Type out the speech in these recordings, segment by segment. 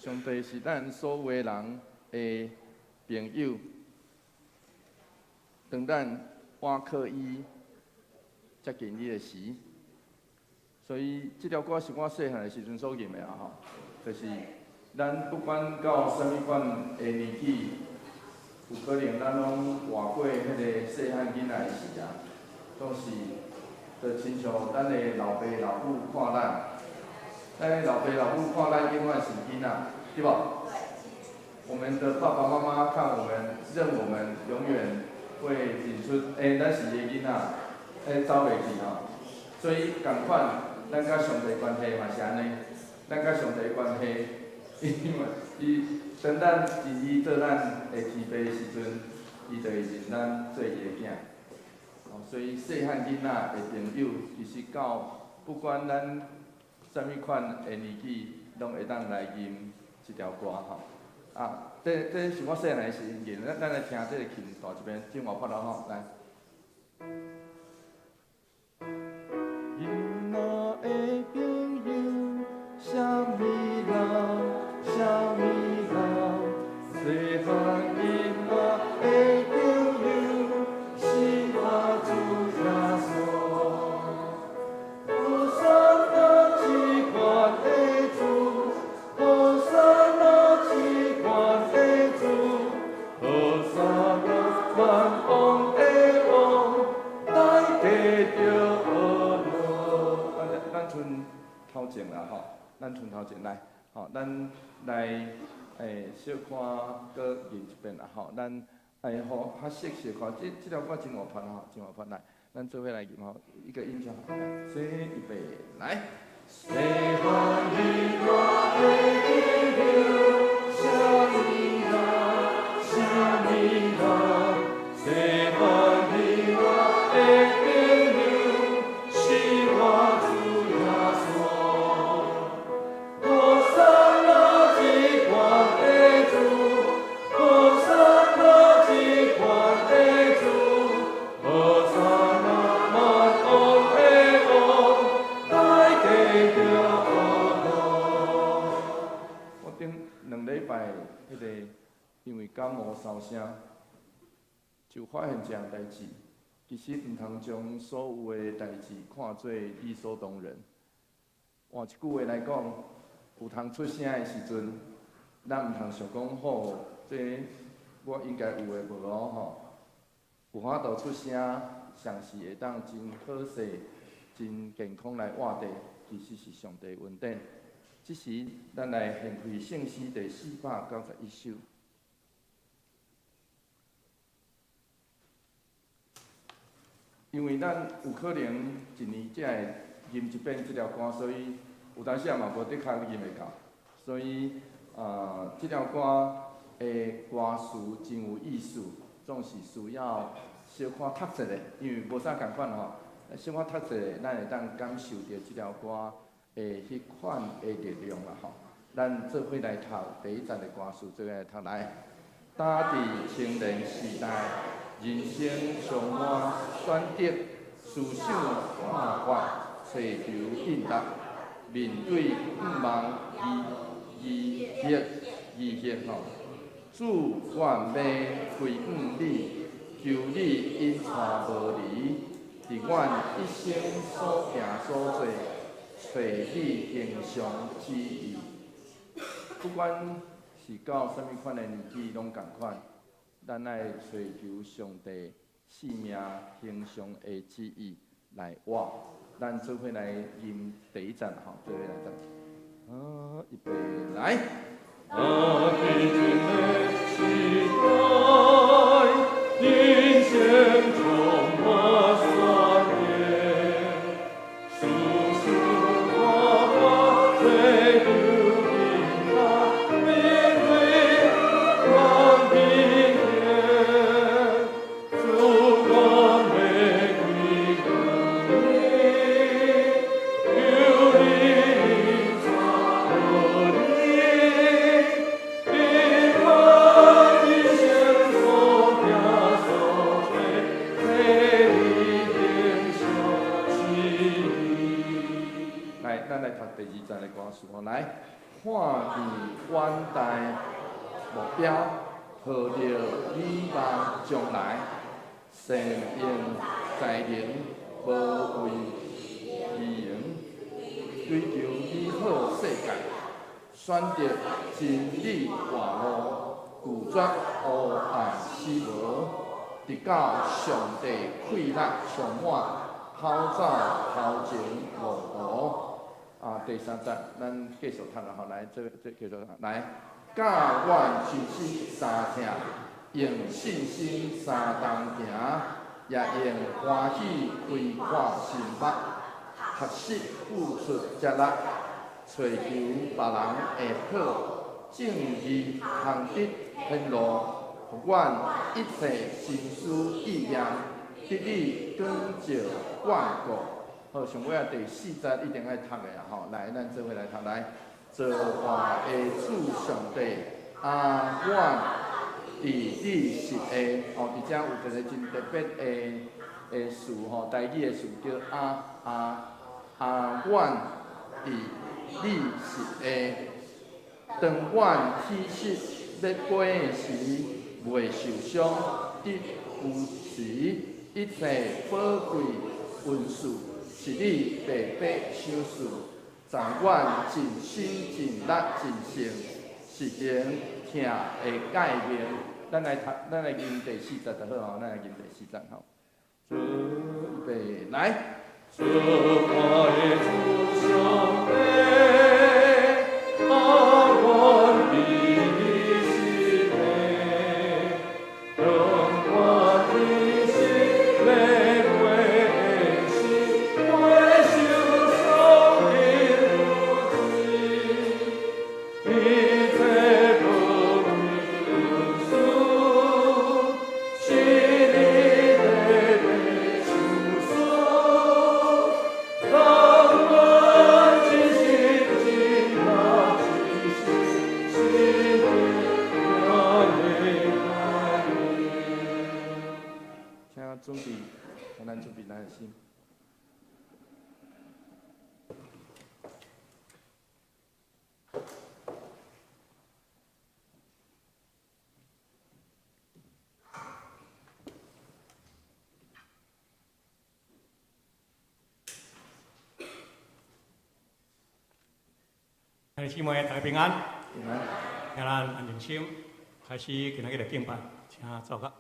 上帝是咱所有的人的朋友。當咱倚靠伊接近伊的時，所以這條歌是我細漢的時陣所吟的啊吼，就是咱不管到啥物款的年紀，有可能咱攏活過彼個細漢囡仔的時啊，總是就親像咱的老爸老母看咱，咱的老爸老母看咱永遠是囡仔，對無？我們的爸爸媽媽看我們，認我們永遠會認出，欸，咱是伊的囡仔，欸，走袂去吼。所以仝款，咱佮上帝關係嘛是按呢，咱佮上帝關係，因為伊當咱認伊做咱的天父的時陣，伊就會認咱做伊的囝。哦，所以細漢囡仔的朋友，其實到不管咱啥物款的年紀，攏會當來吟這條歌吼。啊，這是我細漢時陣吟，咱來聽這個琴彈一遍，真活潑咯吼，來。囡仔的朋友，啥物人？啥物人？細漢囡仔的朋友，是我主耶穌。和散那至懸的主，和散那至懸的主，和散那萬王的王，大家著呵樂。咱賰頭前啦吼，咱賰頭前來，吼，咱來小可閣吟一遍啦吼，咱予較熟悉看，這條歌真活潑吼，真活潑來，咱做伙來吟吼，一個音就好，來，預備來。細漢囡仔的朋友，啥物人？啥物人？細漢囡仔的朋友，是我主耶穌。和散那至懸的主，和散那至懸的主，和散那萬王的王，大家著呵樂。我頂2禮拜彼個因為感冒燒聲，就發現一項代誌，其實毋通將所有的代誌看做理所當然。換一句話來講，有通出聲的時陣，咱毋通想講吼，這我應該有的無哦吼。有法度出聲，上是會當真好勢、真健康來活著，其實是上帝恩典。這時，咱來獻開聖詩第491首。因為咱有可能一年才會吟一遍這條歌，所以有當時嘛無的確吟會到。所以，這條歌的歌詞真有意思，總是需要小可讀一下，因為無啥仝款吼。小可讀一下，咱會當感受著這條歌的彼款的力量啦吼。咱做伙來讀第一節的歌詞，做伙來讀來。打佇青年時代，人生充滿選擇、思想看法、揣求應答，面對向望疑疑惑疑惑吼。主願欲歸向你，求你引帶無離，佇阮一生所行所做，揣你形象旨意。不管是到啥物款的年紀，攏仝款，咱愛揣求上帝生命形象的旨意來活。咱做伙來吟第一節吼，做伙來讀。好，預備來。啊，彼陣的時代，人生充滿選擇，思想看法，追求應答，面對光明天，主願欲歸向你，求你引帶無離，佇阮一詞吼，來，看見遠大目標，抱著美夢將來，善用才能，無畏虛榮，追求美好世界，選擇真理活路，拒絕黑暗死無，直到上帝快樂充滿，跑走頭前路途。啊，第三節，咱繼續讀啦吼，來，這繼續讀，來，教阮真實三疼，用信心相同行，也用歡喜開闊心目，學習付出接納，揣求別人的好，正義通得顯露，予阮一切心思意念，得以光照堅固。好，上尾啊第四節一定愛讀的啦吼，來，咱做伙來讀來。造化的主上帝，啊，阮佇你實的，哦，佇遮有一个真特別的詞吼，台語的詞叫啊啊啊，阮佇你實的，當阮體質欲飛的時，袂受傷，得扶持，一切寶貴恩賜是你白白賞賜，贈阮盡心盡力盡性實行疼的誡命。咱來讀，咱來吟第四節就好吼，咱來吟第四節吼。準備來。造化的主上帝，啊，阮佇你實的，當阮體質欲飛的時，袂受傷，得扶持，一切寶貴恩賜，是你白白賞賜，讓阮盡心盡力盡性實行疼的誡命。請準備，咱準備咱的心。兄弟姊妹，大家平安。平安。請咱安靜心，開始今仔日的敬拜，請奏樂。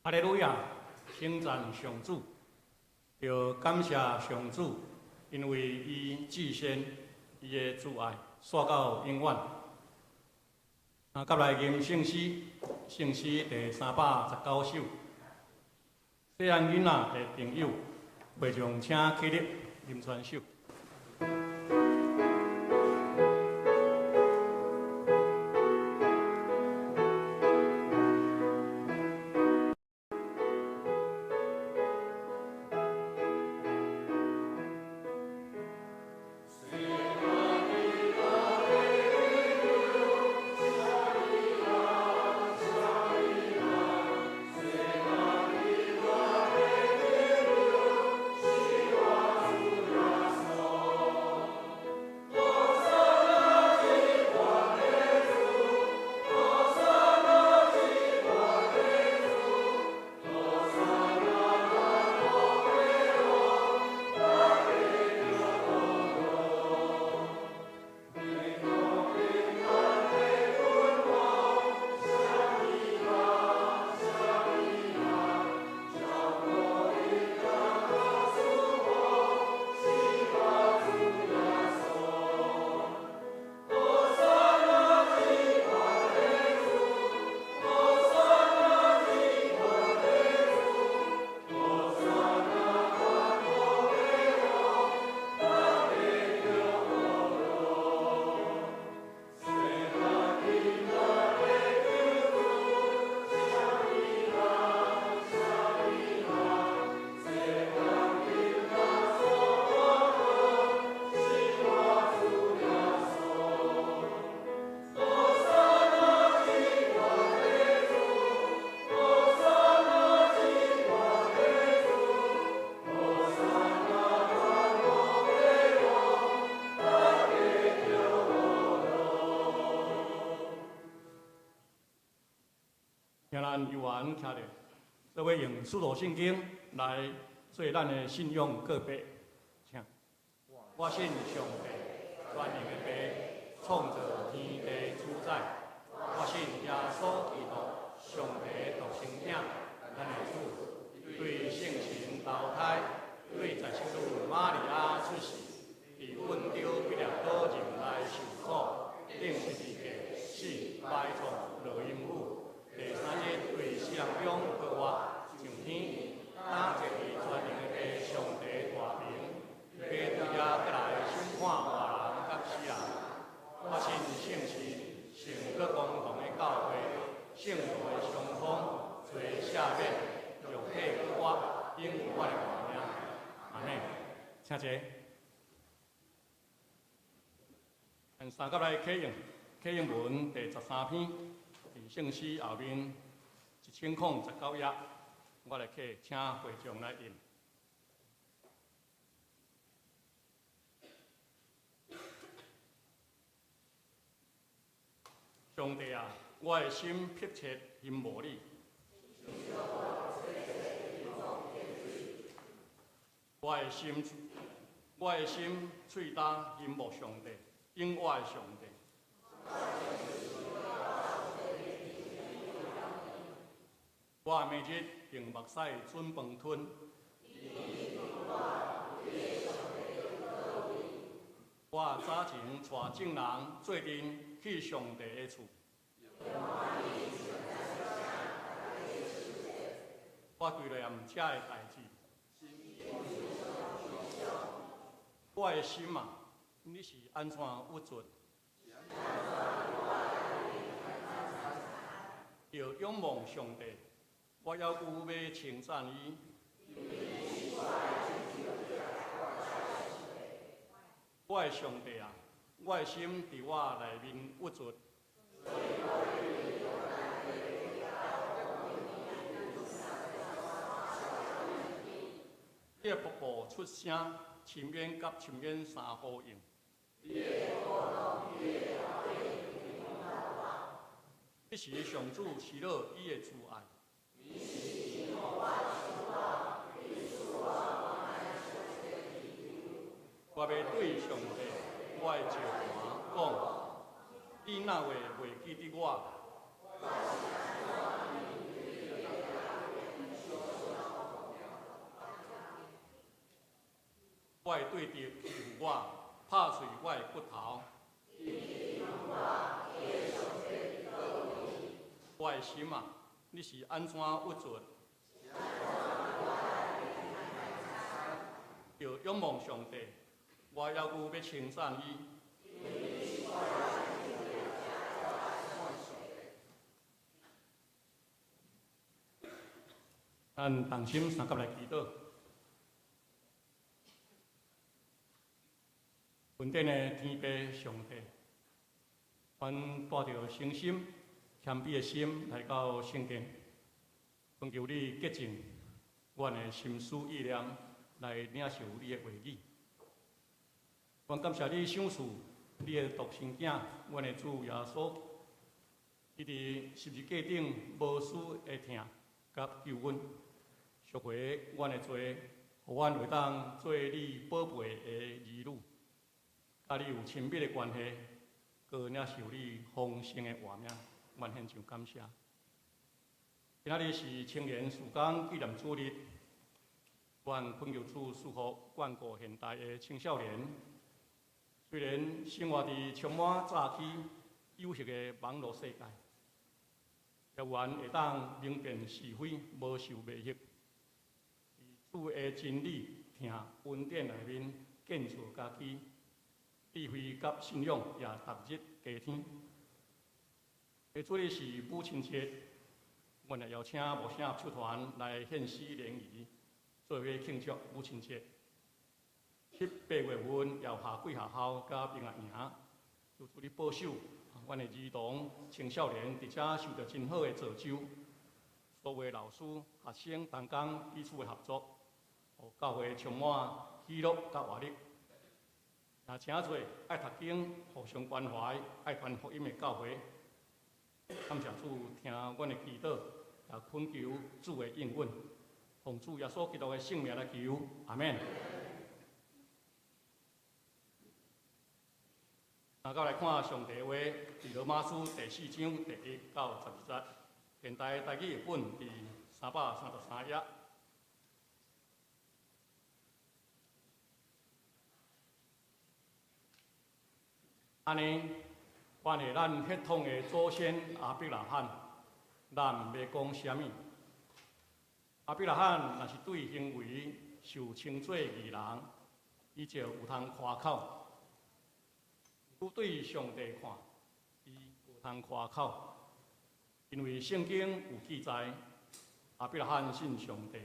哈利路亞，稱讚上主，著感謝上主，因為伊至善，伊的慈愛紲到永遠。啊，佮來吟聖詩，聖詩第319首。細漢囡仔的朋友，會眾請起立，林傳秀。細徛著，做伙用使徒信經來做咱的信仰告白。請，我信上帝，全能的父，創造天地主宰。我信耶穌基督，上帝獨生子，咱的主，對聖神投胎，對十聖女瑪利亞出世，佇本丟彼拉多入來受苦，釘十字架，死，埋葬，落陰府，第三日對死人中復活，上天，擔坐佇全能的父上帝大爿，欲對遐閣來審判活人佮死人。我信聖神，聖閣公同的教會，聖徒的相通，罪赦免，肉體復活，永遠的活命。阿們，請坐。咱三甲來啟用啟應文第13篇，佇聖詩後面1019頁，我來啟，請會眾來印。上帝啊，我的心迫切欣慕你。我的心喙焦欣慕上帝，永活的上帝。我暝日用目屎準飯吞。我早前帶眾人做陣去上帝的厝。我規念這个代誌。我的心啊，你是按怎鬱卒？著仰望上帝，我猶閣欲稱讚伊。我的上帝啊，我的心佇我內面鬱卒。你的瀑布出聲，深淵佮深淵相呼應。彼時上主施落伊的慈愛。我欲對上帝，我的石磐講，你哪會袂記得我？我的對敵欺負我，拍碎我的骨頭。我的心啊，你是按怎鬱卒？著仰望上帝，我猶閣欲稱讚伊。咱同心相佮來祈禱。雲頂的天父上帝，阮帶著誠心、謙卑的心來到聖殿，懇求你潔淨阮的心思意念，來領受你的話語。阮感謝你賞賜你的獨生子，阮的主耶穌，伊佇十字架頂無私的疼佮救阮，贖回阮的罪，予阮會當做你寶貝的兒女，佮你有親密的關係，閣領受你豐盛的活命，阮獻上感謝。今仔日是青年事工紀念主日，願懇求主賜福眷顧現代的青少年。雖然生活佇充滿詐欺、誘惑的網路世界，也願會當明辨是非，無受迷惑。佇主的真理、疼、恩典內面建造家己，智慧佮信仰也逐日加添。下主日是母親節，阮也邀請牧師合唱團來獻詩聯誼，做伙慶祝母親節。七八月份也有夏季學校佮兵仔營，求主你保守阮的兒童、青少年佇遮受著真好的造就。所有的老師、學生同工彼此的合作，予教會充滿喜樂佮活力。也請做愛讀經、互相關懷、愛傳福音的教會。感謝主聽阮的祈禱，也懇求主的應允，奉主耶穌基督的聖名來求，阿們。咱閣來看上帝話，佇羅馬書第四章第一到十二節，現代台語譯本佇333頁。按呢，關係咱血統的祖先亞伯拉罕，咱欲講啥物？亞伯拉罕若是對行為受稱做義人，伊就有通誇口；毋過對上帝看，伊無通誇口，因為聖經有記載，亞伯拉罕信上帝，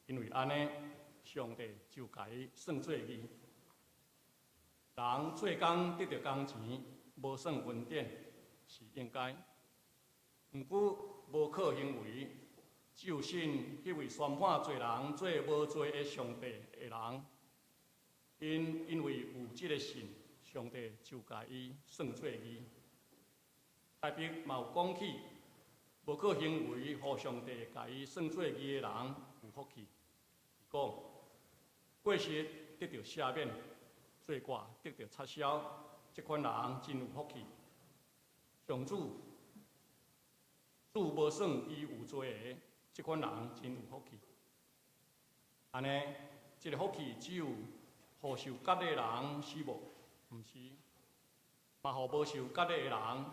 因為按呢，上帝就共伊算做義。人做工得著工錢，無算恩典，是應該。毋過無靠行為，就信彼位宣判罪人做無罪的上帝的人，𪜶因為有這个信，上帝就共伊算做義。特別嘛有講起，無靠行為，予上帝共伊算做義的人有福氣。講過失得著赦免，罪過得著擦消，這款人真有福氣。上主，主無算伊有罪的，這款人真有福氣。按呢，這个福氣只有予受割禮的人是無？毋是，嘛予無受割禮的人，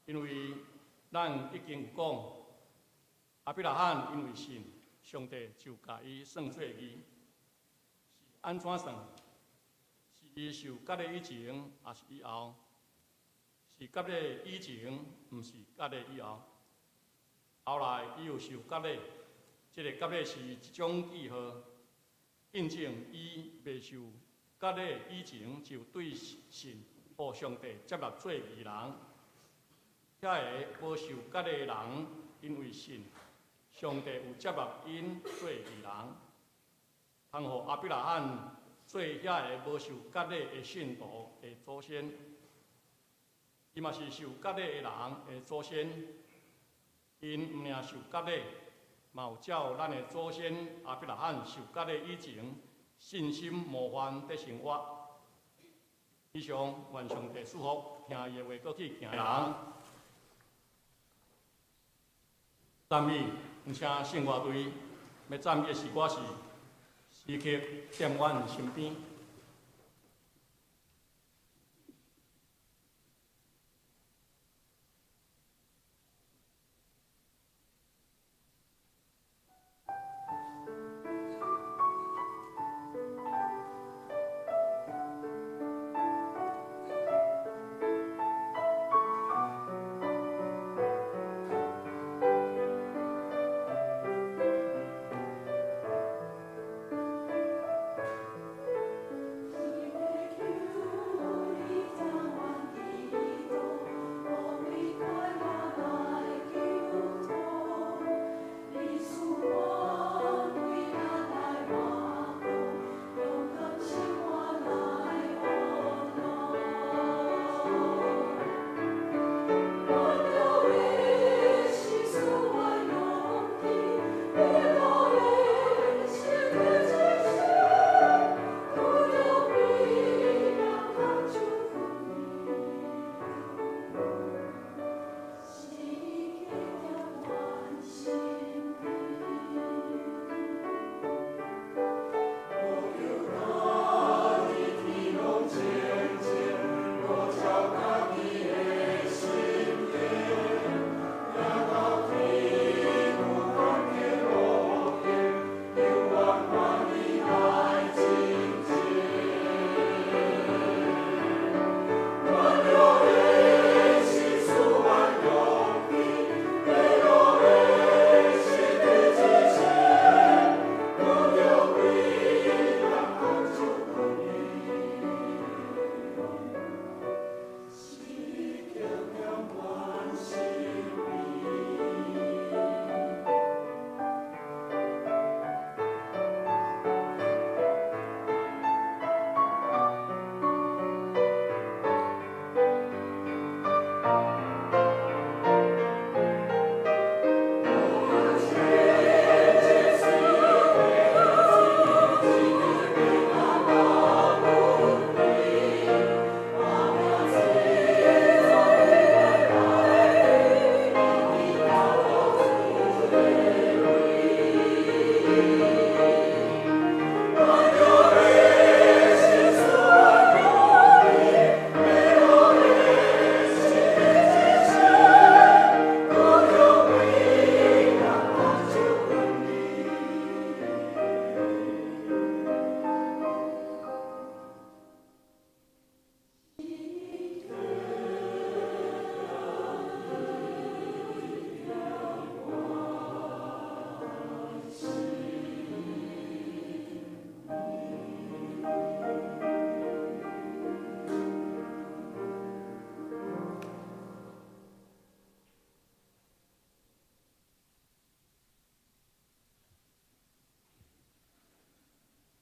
因為咱已經有講，亞伯拉罕因為信，上帝就共伊算做義。是按怎算？是伊受割禮以前，抑是以後？是割禮以前，毋是割禮以後。後來伊又受割禮，這个割禮是一種記號，印證伊未受割禮以前就對信予上帝接納做義人。遐个無受割禮的人，因為信，上帝有接納𪜶做義人，通予亞伯拉罕做遐个無受割禮的信徒的祖先。伊嘛是受割禮的人的祖先，𪜶毋爾受割禮，嘛有照咱的祖先亞伯拉罕受割禮以前，信心模範佇生活。以上，願上帝賜福，聽伊的話，閣去行人。讚美，請聖樂隊欲讚美的詩歌是時刻踮阮身邊。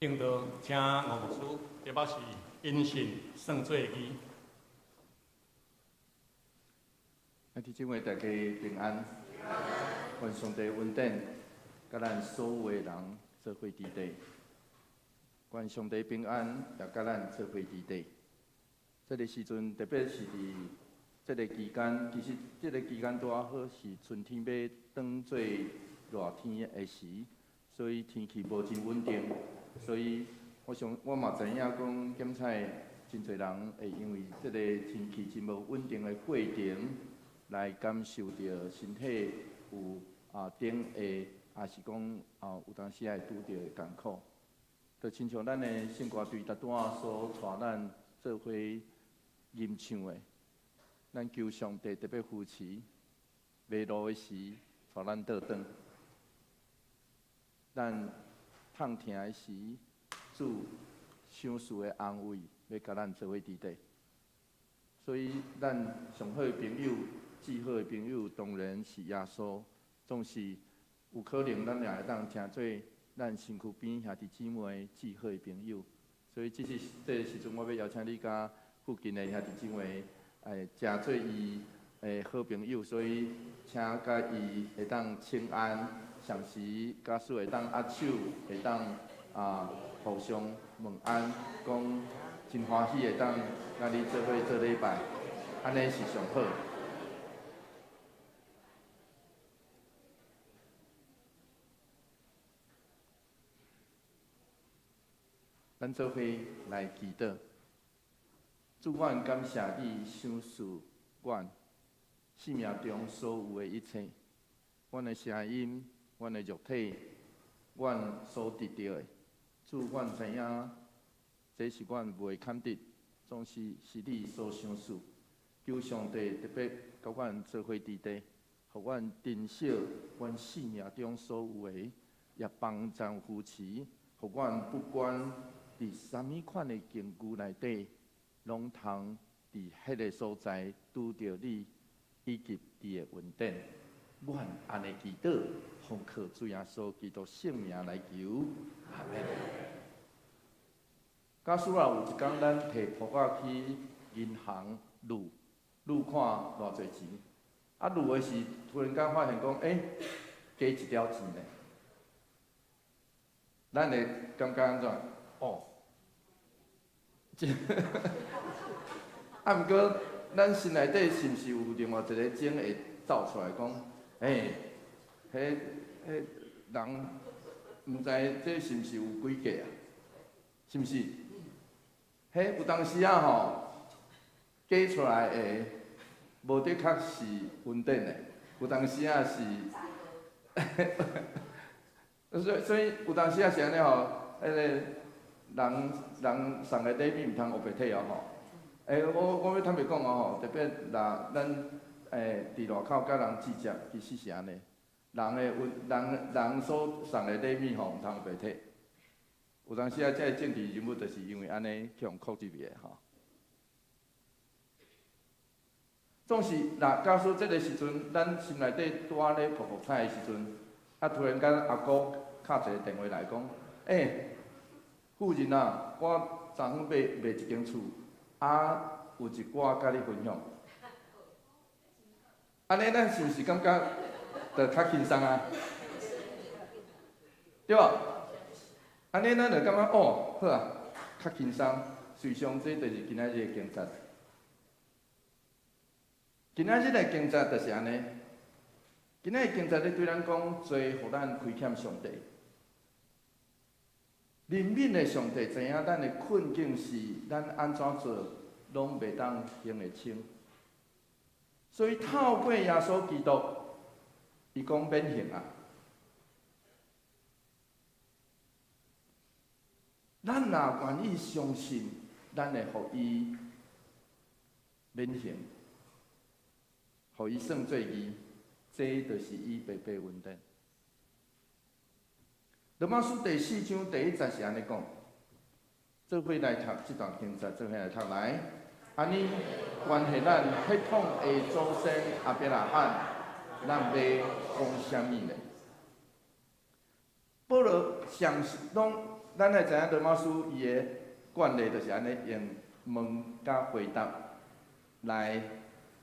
領導請吳牧師，題目是因信算做義。兄弟姊妹，大家平安。願上帝恩典，佮咱所有的人做伙佇底。願上帝平安，也佮咱做伙佇底。這个時陣，特別是佇這个期間，其實這个期間拄仔好是春天欲轉做熱天的時，所以天氣無真穩定。所以，我想我嘛知影講，檢採真濟人會因為這個天氣真無穩定的過程，來感受著身體有頂下，抑是講有當時會拄著艱苦。就親像咱的聖歌隊拄仔所帶咱做伙吟唱的，咱求上帝特別扶持，迷路的時帶咱倒轉，咱痛疼的時，主賞賜的安慰，欲共咱做伙佇底。所以，咱上好的朋友、至好的朋友，當然是耶穌。總是有可能，咱也會當成做咱身軀邊兄弟姊妹至好的朋友。所以，這是這个時陣，我欲邀請你佮附近的兄弟姊妹，成做伊的好朋友。所以，請佮伊會當請安。同時，假使會當握手，會當互相問安，講真歡喜會當佮你做伙做禮拜，按呢是上好。咱做伙來祈禱，主，阮感謝你賞賜阮生命中所有的一切，阮的聲音。阮的肉體，阮所得著的，主，阮知影，這是阮袂堪得，總是是你所賞賜。求上帝特別佮阮做伙佇底，予阮珍惜阮生命中所有的，也幫贊扶持，予阮不管佇啥物款的境遇內底，攏通佇彼个所在拄著你以及你的恩典。阮按呢祈禱，奉靠主耶穌基督聖名來求，阿們。假使啊，有一工咱提簿仔去銀行錄，錄看偌濟錢，錄的時突然間發現講，欸，加一條錢呢，咱會感覺按怎？哦，毋過咱心內底是毋是有另外一个鐘會走出來講？欸，彼彼人毋知這是毋是有詭計啊？是毋是？彼有當時啊吼，假出來的無的確是恩典的，有當時啊是，所以有當時啊是按呢吼，彼个人人送的禮物毋通烏白提哦吼。欸，我欲坦白講哦吼，特別若咱。欸，佇外口佮人接觸，其實是按呢。人的恩，人人所送的禮物吼，毋通烏白提。有當時啊，這个政治人物就是因為按呢去予扣入去的吼。總是，若假使這个時陣，咱心內底拄仔咧噗噗彩的時陣，突然間阿姑敲一個電話來講，欸，夫人啊，我昨昏買賣一間厝，有一寡佮你分享。按呢，咱是毋是感覺就較輕鬆啊？對無？按呢，咱就感覺哦，好啊，較輕鬆。事實上，這就是今仔日的經節。今仔日的經節就是按呢。今仔日經節咧對咱講，罪予咱虧欠上帝。憐憫的上帝知影咱的困境是咱按怎做，攏袂當行會清。所以透過耶穌基督，伊講免還啊。咱若願意相信，咱會予伊免還，予伊算做義，這就是伊白白恩典。羅馬書第四章第一節是按呢講，做伙來讀這段經節，做伙來讀來。按呢，關係咱血統的祖先亞伯拉罕，咱欲講啥物呢？保羅相信，攏咱咱會知影羅馬書伊的慣例就是按呢，用問佮回答來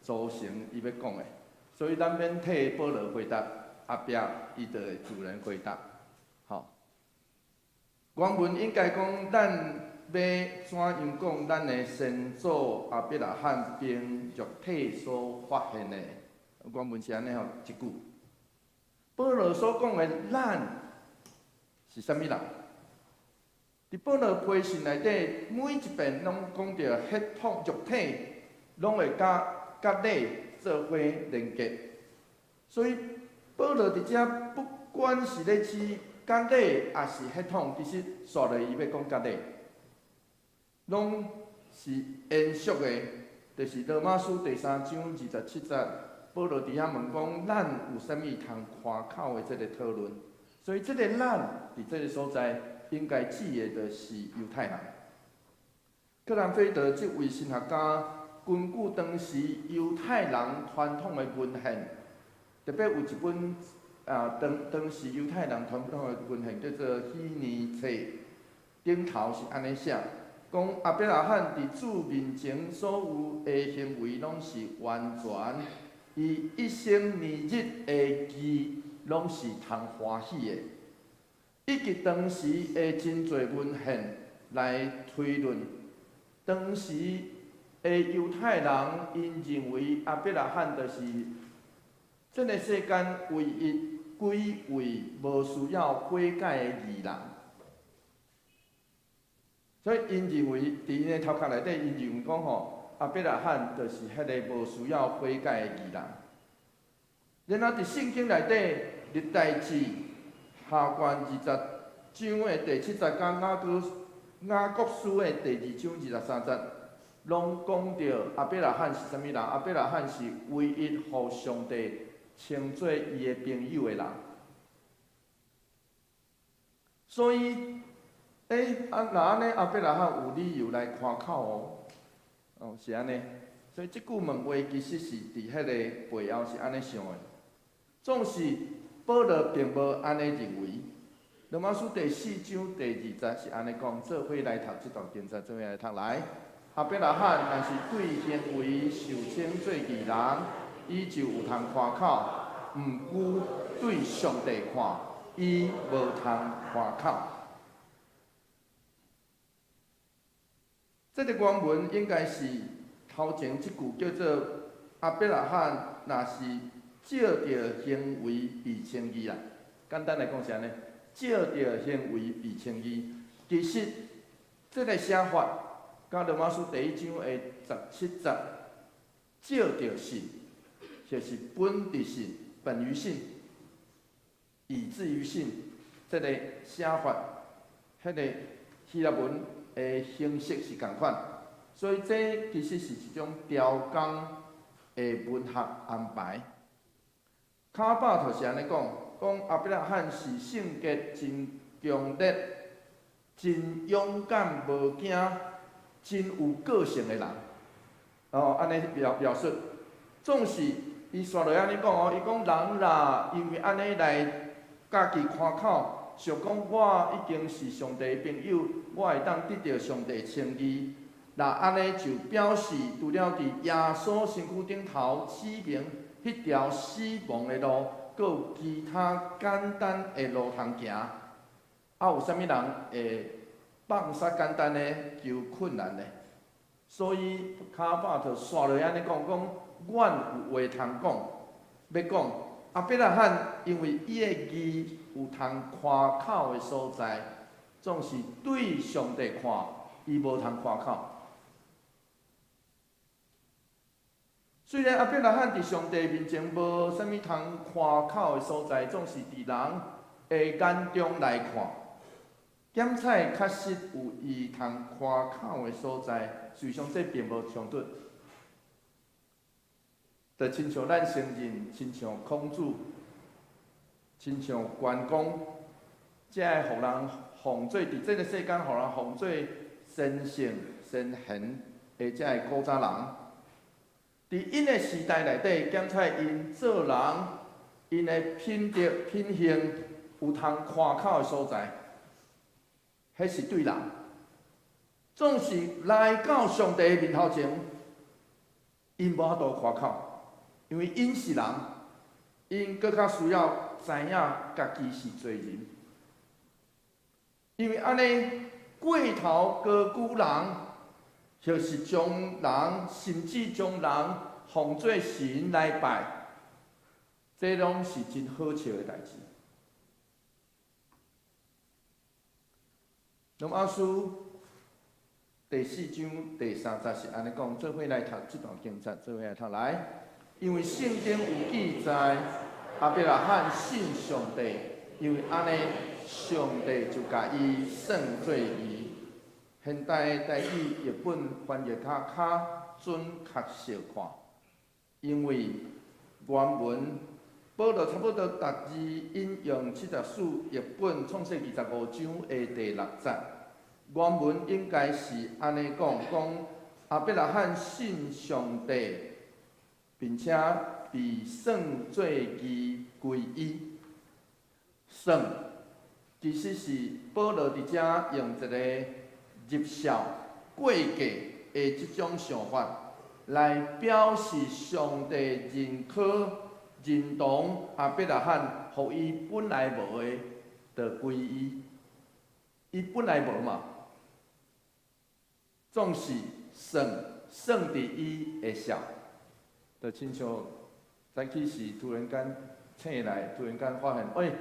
組成伊欲講的，所以咱免替保羅回答，後壁伊就會自然回答。吼，原文應該講，咱欲怎樣講咱的先祖亞伯拉罕憑肉體所發現的？原文是按呢吼一句。保羅所講的咱是啥物人？佇保羅批信內底，每一遍攏講著血統肉體，攏會佮禮做伙連結。所以保羅佇遮不管是咧指割禮，抑是血統，其實煞落伊欲講割禮，攏是延續的，就是羅馬書第三章二十七節，保羅佇遐問講，咱有啥物通誇口的這个討論？所以這个咱佇這个所在，應該指的就是猶太人。克蘭菲德這位神學家，根據當時猶太人傳統的文獻，特別有一本啊，當時猶太人傳統的文獻叫做《希尼冊》，頂頭是按呢寫，講亞伯拉罕佇主面前所有的行為攏是完全，伊一生年日的義攏是通歡喜的。以及當時的真濟文獻來推論，當時的猶太人𪜶認為亞伯拉罕就是這个世間唯一幾位無需要悔改的義人，所以𪜶認為佇𪜶的頭殼內底，𪜶認為講吼，亞伯拉罕就是彼个無需要悔改的義人。然後佇聖經內底，歷代志下卷二十章的第七節，佮雅各書的第二章二十三節，攏講著亞伯拉罕是啥物人？亞伯拉罕是唯一予上帝稱做伊的朋友的人。所以，啊，若按呢，亞伯拉罕有理由來誇口哦，哦，是按呢。所以這句問話其實是佇彼个背後是按呢想的。總是保羅並無按呢認為。羅馬書第四章第二節是按呢講，做伙來讀這段經節，做伙來讀來。亞伯拉罕若是對行為受稱做義人，伊就有通誇口；毋過對上帝看，伊無通誇口。這个原文應該是頭前這句叫做亞伯拉罕若是照著行為被稱義啦。簡單來講是按呢，照著行為被稱義。其實這个寫法，佮羅馬書第一章的十七節，照著信，就是本佇信，本於信，以至於信，這个寫法，彼个希臘文的形式是仝款，所以這其實是一種調工的文學安排。卡巴就是按呢講，講亞伯拉罕是性格真強烈、真勇敢、無驚、真有個性的人。哦，按呢描述，總是伊煞落按呢講哦，伊講人若因為按呢來家己誇口，想講我已經是上帝的朋友，我會當得著上帝稱義。若按呢就表示，除了佇耶穌身軀頂頭指明彼條死亡的路，閣有其他簡單的路通行。啊，有啥物人會放捒簡單的求困難的？所以卡巴就煞落按呢講，講阮有話通講，欲講亞伯拉罕因為伊的義有通誇口的所在，總是對上帝看，伊無通誇口。雖然亞伯拉罕佇上帝面前無啥物通誇口的所在，總是佇人的眼中來看，檢採確實有伊通誇口的所在。事實上，這並無衝突。就親像咱承認，親像孔子，親像關公，這个予人奉做佇這个世間，予人奉做先聖、先賢的這个古早人。佇𪜶的時代內底，檢採𪜶做人，𪜶的品德、品行有通誇口的所在。彼是對人，總是來到上帝面頭前，𪜶無法度誇口，因為𪜶是人，𪜶閣較需要知影家己是罪人。因為按呢過頭高舉人，就是將人甚至將人奉做神來拜，這攏是真好笑的代誌。羅馬書第四章第三節是按呢講，做伙來讀這段經節，做伙來讀來。因為聖經有記載，亞伯拉罕信上帝，因為按呢，上帝就共伊算做義。現代台語譯本翻譯較較準確小可，因為原文保羅差不多逐字引用74譯本創世記十五章的第六節，原文應該是按呢講，講亞伯拉罕信上帝，並且被算做義歸伊。算其實是保羅佇遮用一个入數過計的這種想法，來表示上帝認可認同亞伯拉罕，予伊本來無的，就歸伊。伊本來無嘛，總是算算佇伊的數，就親像早起時突然間醒來，突然間發現，欸，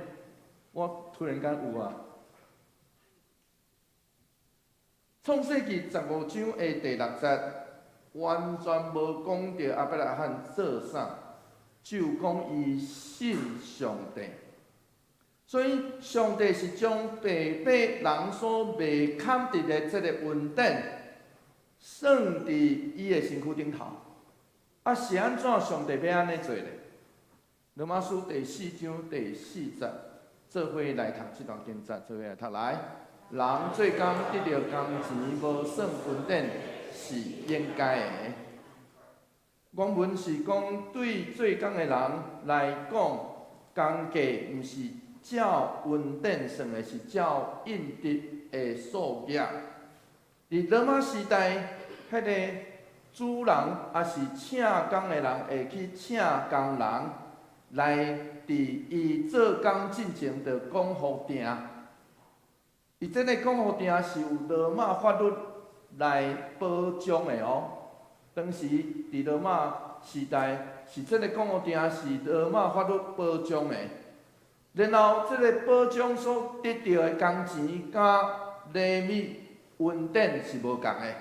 我突然間有啊！創世記十五章的第六節，完全無講著亞伯拉罕做啥，只有講伊信上帝。所以上帝是將白白人所袂堪得的這个恩典，算佇伊的身軀頂頭。啊，是按怎上帝欲按呢做咧？羅馬書第四章第四節，做伙來讀這段經節，做伙來讀來。人做工得著工錢無算恩典是應該的。原文是講對做工的人來講，工價毋是照恩典算的，是照應得的數額。佇羅馬時代，彼个主人抑是請工的人會去請工人來佇伊做工進前就講予定。伊這个講予定是有羅馬法律來保障的哦。當時佇羅馬時代，是這个講予定是羅馬法律保障的。然後，這个保障所得著的工錢佮禮物恩典是無仝的，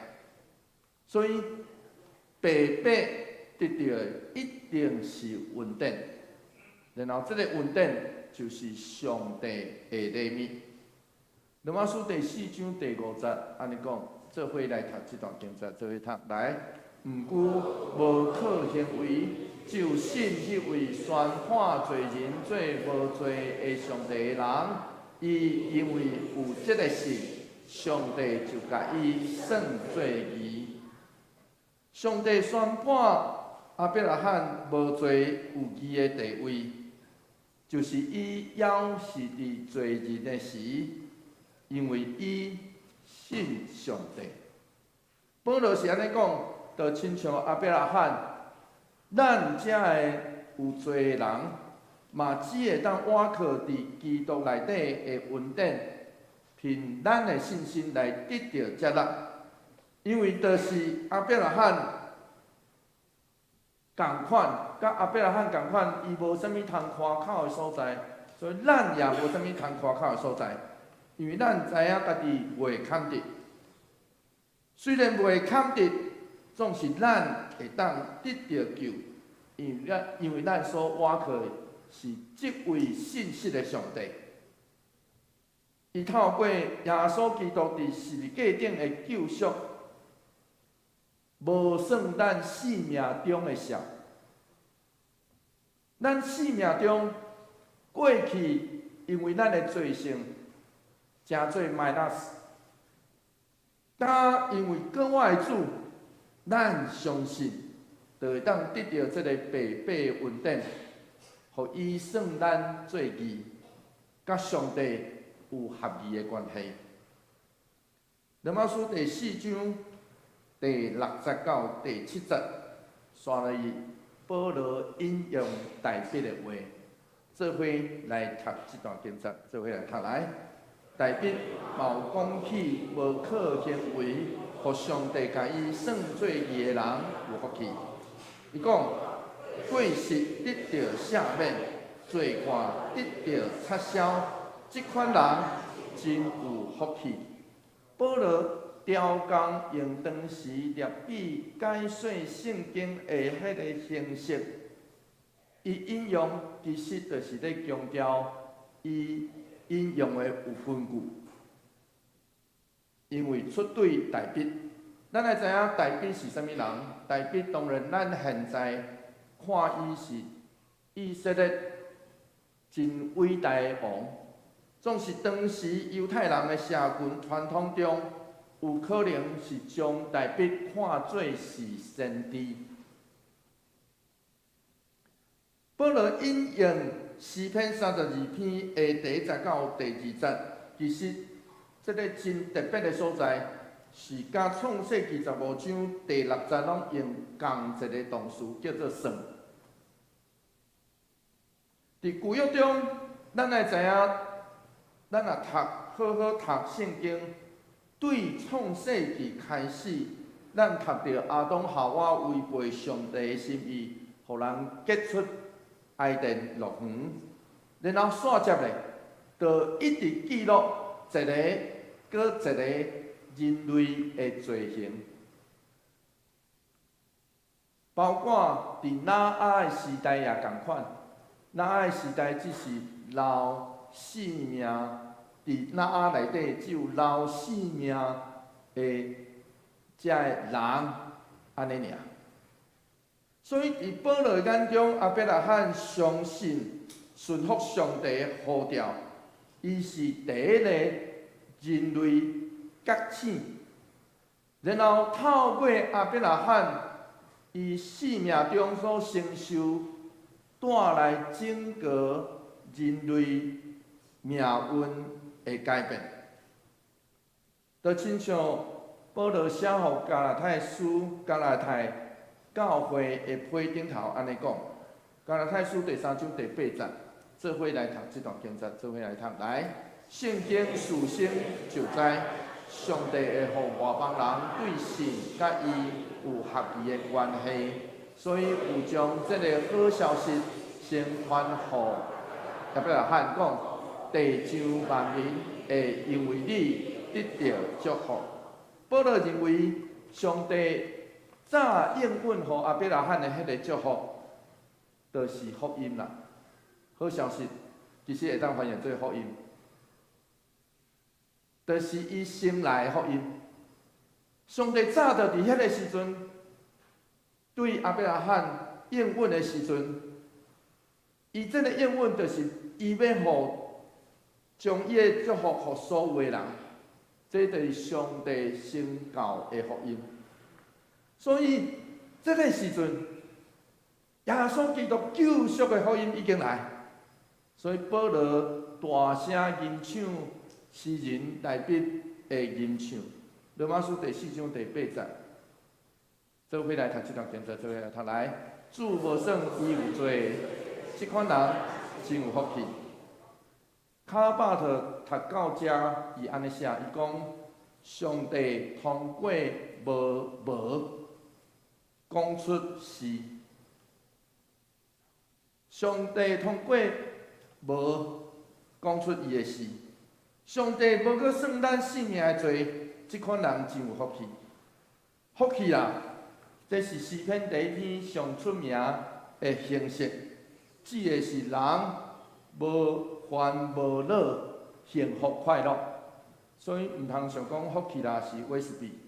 所以白白得著的一定是恩典。然後，這个恩典就是上帝的禮物。羅馬書第四章第五節按呢講，做伙來讀這段經節，做伙讀來。毋過無靠行為，就信彼位宣判罪人做無罪的上帝的人，伊因為有這个信，上帝就共伊算做義。上帝宣判亞伯拉罕無罪有義的地位，就是伊猶是佇罪人的時，因為伊信上帝。保羅是按呢講，就親像亞伯拉罕，咱遮个有罪的人，嘛只會當倚靠佇基督內底的恩典，憑咱的信心來得著接納。因為就是亞伯拉罕仝款，佮亞伯拉罕仝款，伊無啥物通誇口的所在，所以咱也無啥物通誇口的所在。因為咱知影家己袂堪得，雖然袂堪得，總是咱會當得著救，因為咱所倚靠的是這位信實的上帝。伊透過耶穌基督佇十字架頂的救贖，無算咱性命中的數。咱生命中過去，因為咱的罪性，成做 minus，但因為閣活的主，咱相信，就會當得著這个白白的恩典，予伊算咱做義，佮上帝有合宜的關係。羅馬書第四章第六節到第七節，紲落去保羅引用大衛的話，做伙來讀這段經節，做伙來讀來。大衛嘛有講起無靠行為，予上帝共伊算做義的人有福氣。伊講，過失得著赦免，罪捾得著擦消，這款人真有福氣。保羅調工用當時列比解說聖經的彼个形式，伊引用其實就是咧強調伊引用的有根據，因為出對大衛，咱來知影大衛是啥物人？大衛當然咱現在看伊是以色列真偉大的王，總是當時猶太人的社群傳統中，有可能是將大衛看做是先知。保羅引用詩篇32篇的第一節到第二節，其實這个真特別的所在，是佮創世記15章第六節攏用仝一个動詞，叫做算。佇舊約中，咱愛知影，咱若讀好好讀聖經，對創世記開始，咱讀著亞當夏娃違背上帝的心意，予人趕出伊甸樂園，然後紲接咧，就一直記錄一个閣一個人類的罪行，包括佇挪亞的時代也仝款。挪亞的時代只是留性命，佇挪亞內底只有留性命的遮个人按呢爾。所以佇保羅眼中，亞伯拉罕相信順服上帝的呼召，伊是第一个人類覺醒。然後透過亞伯拉罕，伊生命中所承受帶來整個人類命運的改變，就親像保羅寫予加拉太書、加拉太教會的批頂頭按呢講，加拉太書第三章第八節，做伙來讀這段經節，做伙來讀來。聖經事先就知，上帝會予外邦人對信佮伊有合宜的關係，所以有將這個好消息先傳予亞伯拉罕，講地上萬民會因為你得著祝福。保羅認為上帝早應允予亞伯拉罕的彼个祝福，就是福音啦。好消息其實會當翻譯做福音，就是伊先來的福音。上帝早就佇彼个時陣，對亞伯拉罕應允的時陣，伊這个應允就是伊欲將伊的祝福予所有的人，這就是上帝先到的福音。所以，這个時陣，耶穌基督救贖的福音已經來，所以保羅大聲吟唱詩人大衛的吟唱，羅馬書第四章第八節，做伙來讀這段經節，做伙來讀來。主無算伊有罪，這款人真有福氣。卡巴特讀到遮，伊按呢寫，伊講上帝通過無無講出是，上帝通過無講出伊的是，上帝無閣算咱性命的罪，這款人真有福氣。福氣啦，這是詩篇第一篇上出名的形式，指的是人無煩無惱、幸福快樂。所以毋通想講福氣啦是威士忌。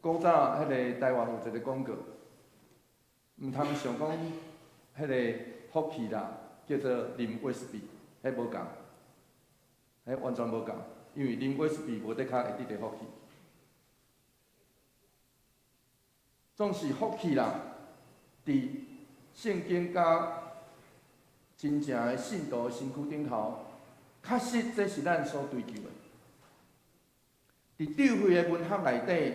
古早彼个台灣有一个廣告，毋通想講彼个福氣啦叫做啉威士忌，彼無仝，彼完全無仝，因為啉威士忌無的確會得著福氣。總是福氣啦，佇聖經佮真正的信徒的身軀頂頭，確實，這是咱所追求的。佇智慧的文學內底，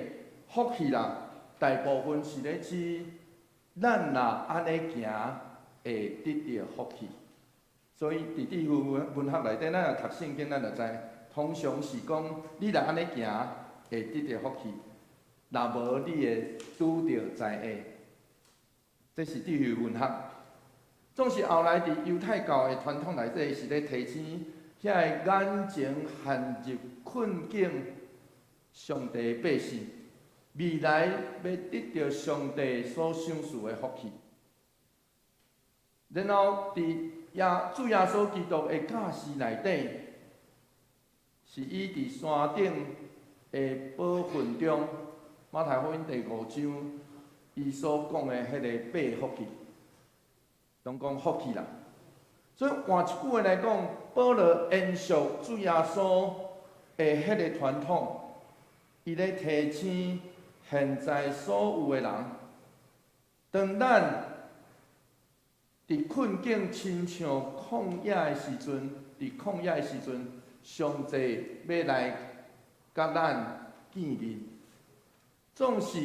福氣啦，大部分是咧指咱若按呢行，會得著福氣。所以佇智慧文學內底，咱若讀聖經，咱就知，通常是講你若按呢行，會得著福氣；若無，你會拄著災厄。這是智慧文學。總是後來佇猶太教的傳統內底，是咧提醒遐个眼前陷入困境，上帝的百姓，未來欲得著上帝所賞賜的福氣。然後佇主耶穌基督的教示內底，是伊佇山頂的寶訓中，馬太福音第五章，伊所講的彼个八福氣，攏講福氣啦。所以換一句話來講，保羅延續主耶穌的彼个傳統，伊咧提醒現在所有的人，當咱佇困境親像曠野的時陣，佇曠野的時陣，上帝欲來佮咱見面。總是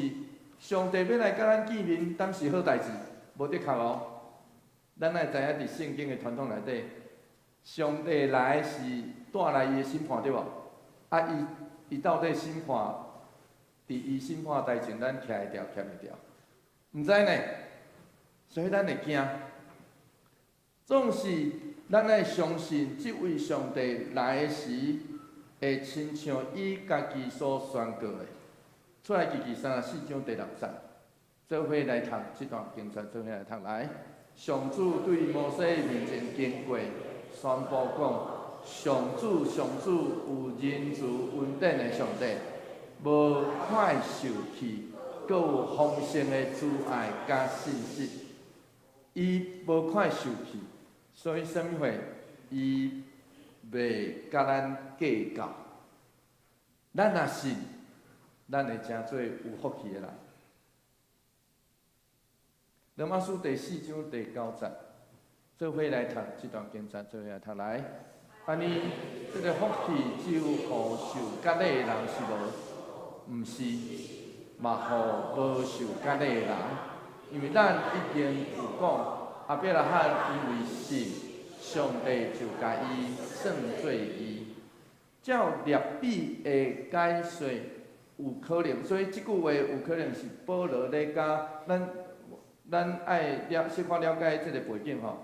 上帝欲來佮咱見面，敢是好代誌？無的確哦。咱愛知影佇聖經的傳統內底，上帝來是帶來伊的審判，對無？啊，伊到底審判，佇伊審判台前，咱徛會牢，徛袂牢？毋知呢，所以咱會驚。總是咱愛相信，這位上帝來時，會親像伊家己所宣告的。出埃及記34章第六節，做伙來讀這段經節，做伙來讀來。上主對摩西面前經過，宣布講：上主，上主，有仁慈恩典的上帝，無快受氣，閣有豐盛的慈愛佮信實。伊無快受氣，所以啥物貨？伊袂佮咱計較。咱若信，咱會成做有福氣的人。羅馬書第四章第九節，做伙來讀這段經節，做伙來讀來。按呢，這个福氣只有予受割禮的人是無？毋是，嘛予無受割禮的人。因為咱已經有講，亞伯拉罕因為信，上帝就共伊算做義。照律比的解說有可能，所以這句話有可能是保羅咧佮咱。咱愛了小可了解這个背景吼，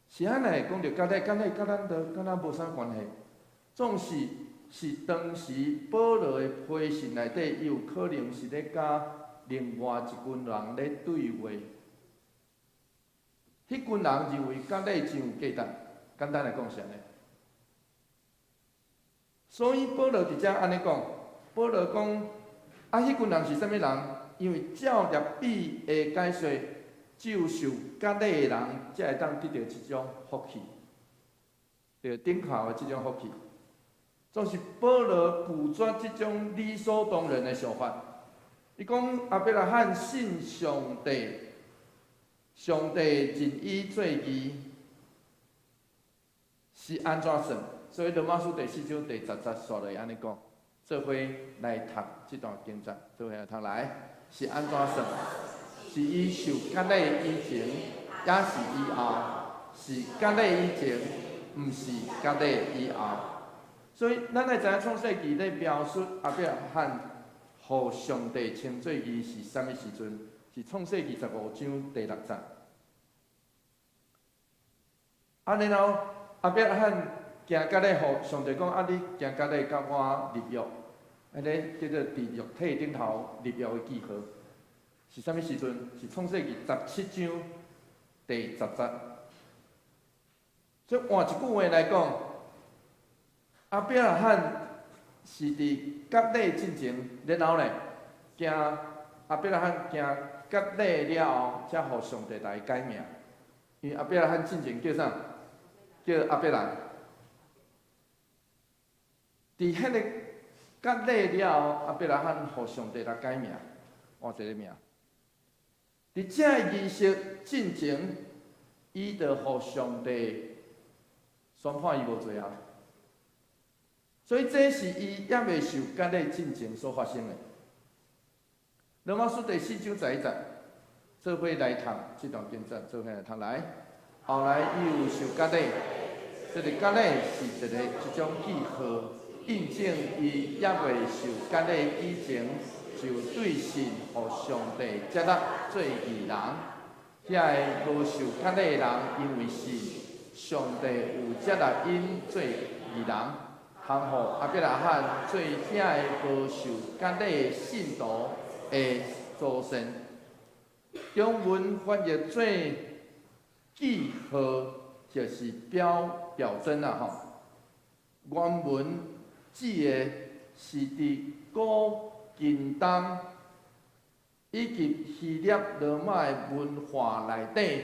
是按呢講著割禮，割禮佮咱都敢若無啥關係。總是是當時保羅的批信內底，伊有可能是咧佮另外一群人咧對話。彼群人認為割禮真有價值，簡單來講是按呢。所以保羅佇遮按呢講，保羅講啊，彼群人是啥物人？因為照律比的解說，只有受割禮的人，才會當得著這種福氣，著頂頭的這種福氣。總是保羅拒絕這種理所當然的想法。伊講亞伯拉罕信上帝，上帝認伊做義，是按怎算？所以羅馬書第四章第十節煞落按呢講，做伙來讀這段經節，做伙來讀來。是按怎算？是伊受割禮以前，抑是以後？是割禮以前，毋是割禮以後。所以，咱愛知影創世記咧描述亞伯拉罕予上帝稱做義是啥物時陣？是創世記15章第六節。啊，然後亞伯拉罕行割禮，予上帝講：啊，你行割禮佮我立約。彼个叫做佇肉體頂頭立約的記號，是啥物時陣？是創世記17章第十節。所以換一句話來講，亞伯拉罕是佇割禮進前，然後呢，行亞伯拉罕行割禮了後，才予上帝來改名。因為亞伯拉罕進前叫啥？叫亞伯蘭。佇彼个割禮了後，亞伯拉罕予上帝來改名，換一个名。佇這个儀式進前，伊就予上帝宣判伊無罪啊。所以這是伊猶未受割禮進前所發生的。羅馬書第四章十一節，做伙來讀這段經節，做伙來讀來。後來伊有受割禮，這個割禮是一個這種記號，印證伊猶未受割禮以前，就對信予上帝接納做義人。遐个無受割禮的人，因為信上帝有接納𪜶做義人，通予亞伯拉罕做遐个無受割禮的信徒的祖先。中文翻譯做記號，就是標表徵啊吼。原文指的是佇古近東以及希臘羅馬的文化內底，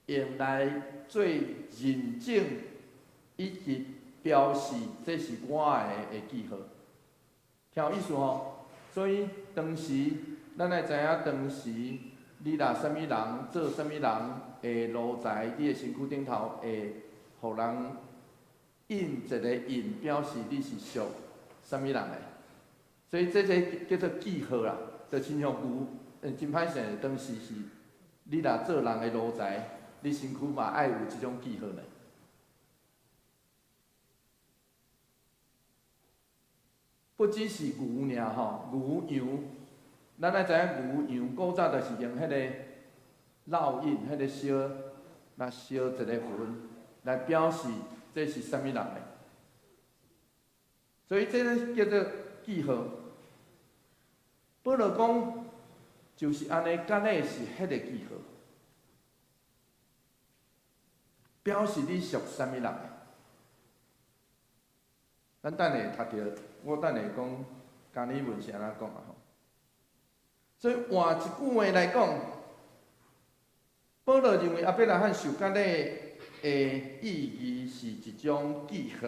用來做認證以及標示這是我的記號。聽有意思吼？所以當時咱愛知影，當時你若啥物人做啥物人的奴才，你的身軀頂頭會予人印一個印，表示你是屬啥物人的。所以這個叫做記號啦，就親像牛，真歹勢，當時是你若做人的奴才，你身軀嘛愛有這種記號呢。不只是牛爾吼，牛羊，咱愛知影牛羊古早就是用彼個烙印，彼個燒來燒一個痕，來表示這是啥物人的。所以這個叫做記號。保羅講就是按呢，割禮是彼個記號，表示你屬啥物人的。咱等下讀著，我等下講加爾文是按怎講啊吼。所以換一句話來講，保羅認為亞伯拉罕受割禮的意義是一種記號，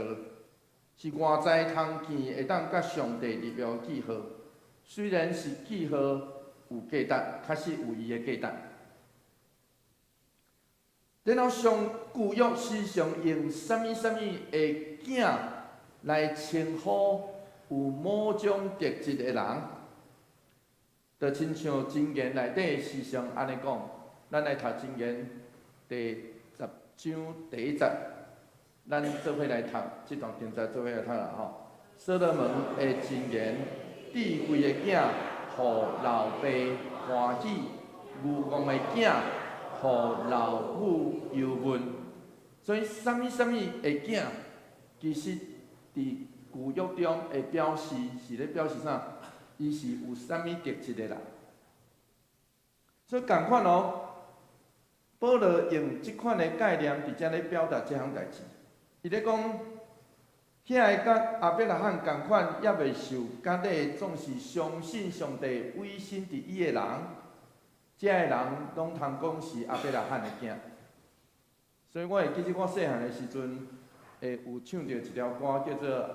是外在通見會當佮上帝立約記號。雖然是記號有價值，確實有伊的價值。然後上舊約時常用啥物啥物的囝來稱呼有某種特質的人，就親像箴言內底時常按呢講，咱來讀箴言第十章第一節，咱做伙來讀這段經節，做伙來讀啦吼。所羅門的箴言：智慧的囝，予老爸歡喜；愚戇的囝，予老母憂悶。所以，啥物啥物的囝，其實佇舊約中會表示是咧表示啥？伊是有啥物特質的人。所以仝款哦，保羅用這款的概念佇遮咧表達這項代誌。伊咧講，遐个佮亞伯拉罕仝款，猶未受割禮，總是相信上帝委身佇伊的人，這个人攏通講是亞伯拉罕的囝。所以我會記得我細漢的時陣，會有唱著一條歌叫做《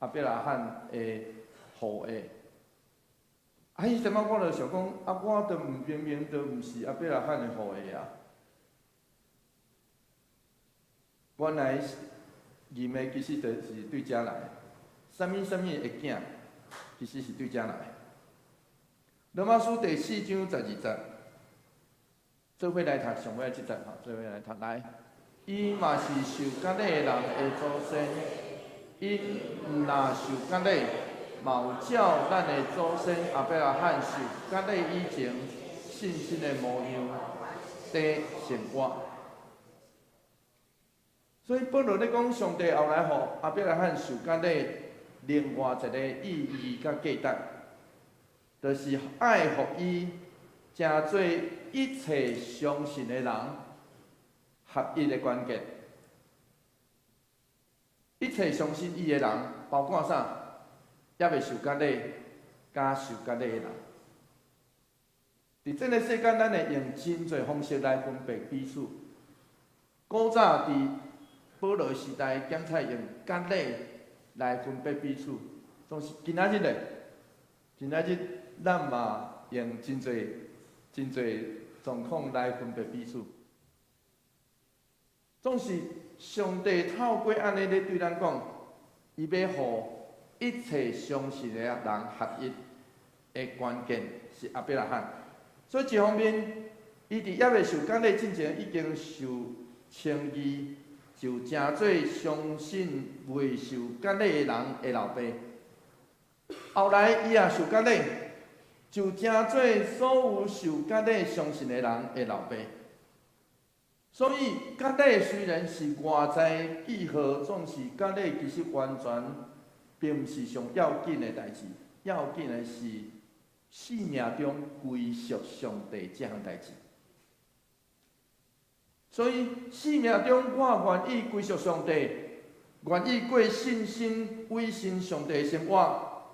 亞伯拉罕的後裔》。啊，彼陣仔我就想講，啊，我都毋明明都毋是亞伯拉罕的後裔啊。原來認的其實就是對遮來，啥物啥物的囝，其實是對遮來。羅馬書第四章十二節，做伙來讀上尾這節吼，做伙來讀來。伊嘛是受割禮的人的祖先，𪜶毋若受割禮，嘛有照咱的祖先亞伯拉罕受割禮以前信心的模樣佇生活。所以保羅咧講，上帝後來予亞伯拉罕受割禮，另外一個意義佮價值，就是愛予伊成做一切相信的人合一的關鍵。一切相信伊的人，包括啥？猶未受割禮，佮受割禮的人。佇這個世間，咱會用真濟方式來分別彼此。古早佇保羅時代，檢採用割禮來分別彼此，總是今仔日咧，今仔日咱嘛用真濟真濟狀況來分別彼此。總是上帝透過按呢咧對咱講，伊欲予一切相信的人合一的關鍵是亞伯拉罕。所以一方面，伊佇猶未受割禮進前已經受稱義，就成做相信未受割禮的人的老爸。後來伊也受割禮，就成做所有受割禮相信的人的老爸。所以割禮雖然是外在記號，總是割禮其實完全並毋是上要緊的代誌，要緊的是生命中歸屬上帝這項代誌。所以生命中我願意歸屬上帝，願意過信心委身上帝的生活，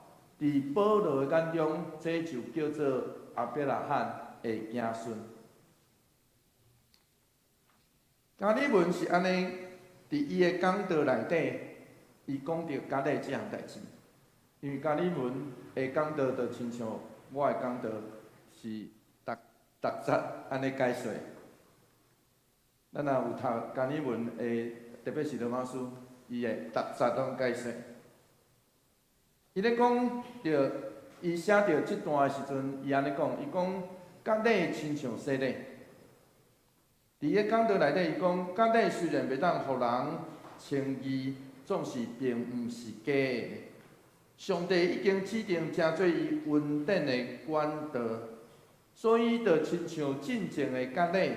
佇保羅的眼中，這就叫做亞伯拉罕的子孫。加爾文是按呢，佇伊的講道內底，伊講著割禮這項代誌。因為加爾文的講道就親像我的講道是逐逐節按呢解說。咱若有讀加爾文的，特別是羅馬書，伊會逐節攏解說。伊咧講著，伊寫著這段的時陣，伊按呢講，伊講割禮親像洗禮。佇伊講道內底，伊講割禮雖然袂當予人稱義，總是並毋是假的。上帝已經指定成做伊恩典的管道，所以就親像進前的割禮，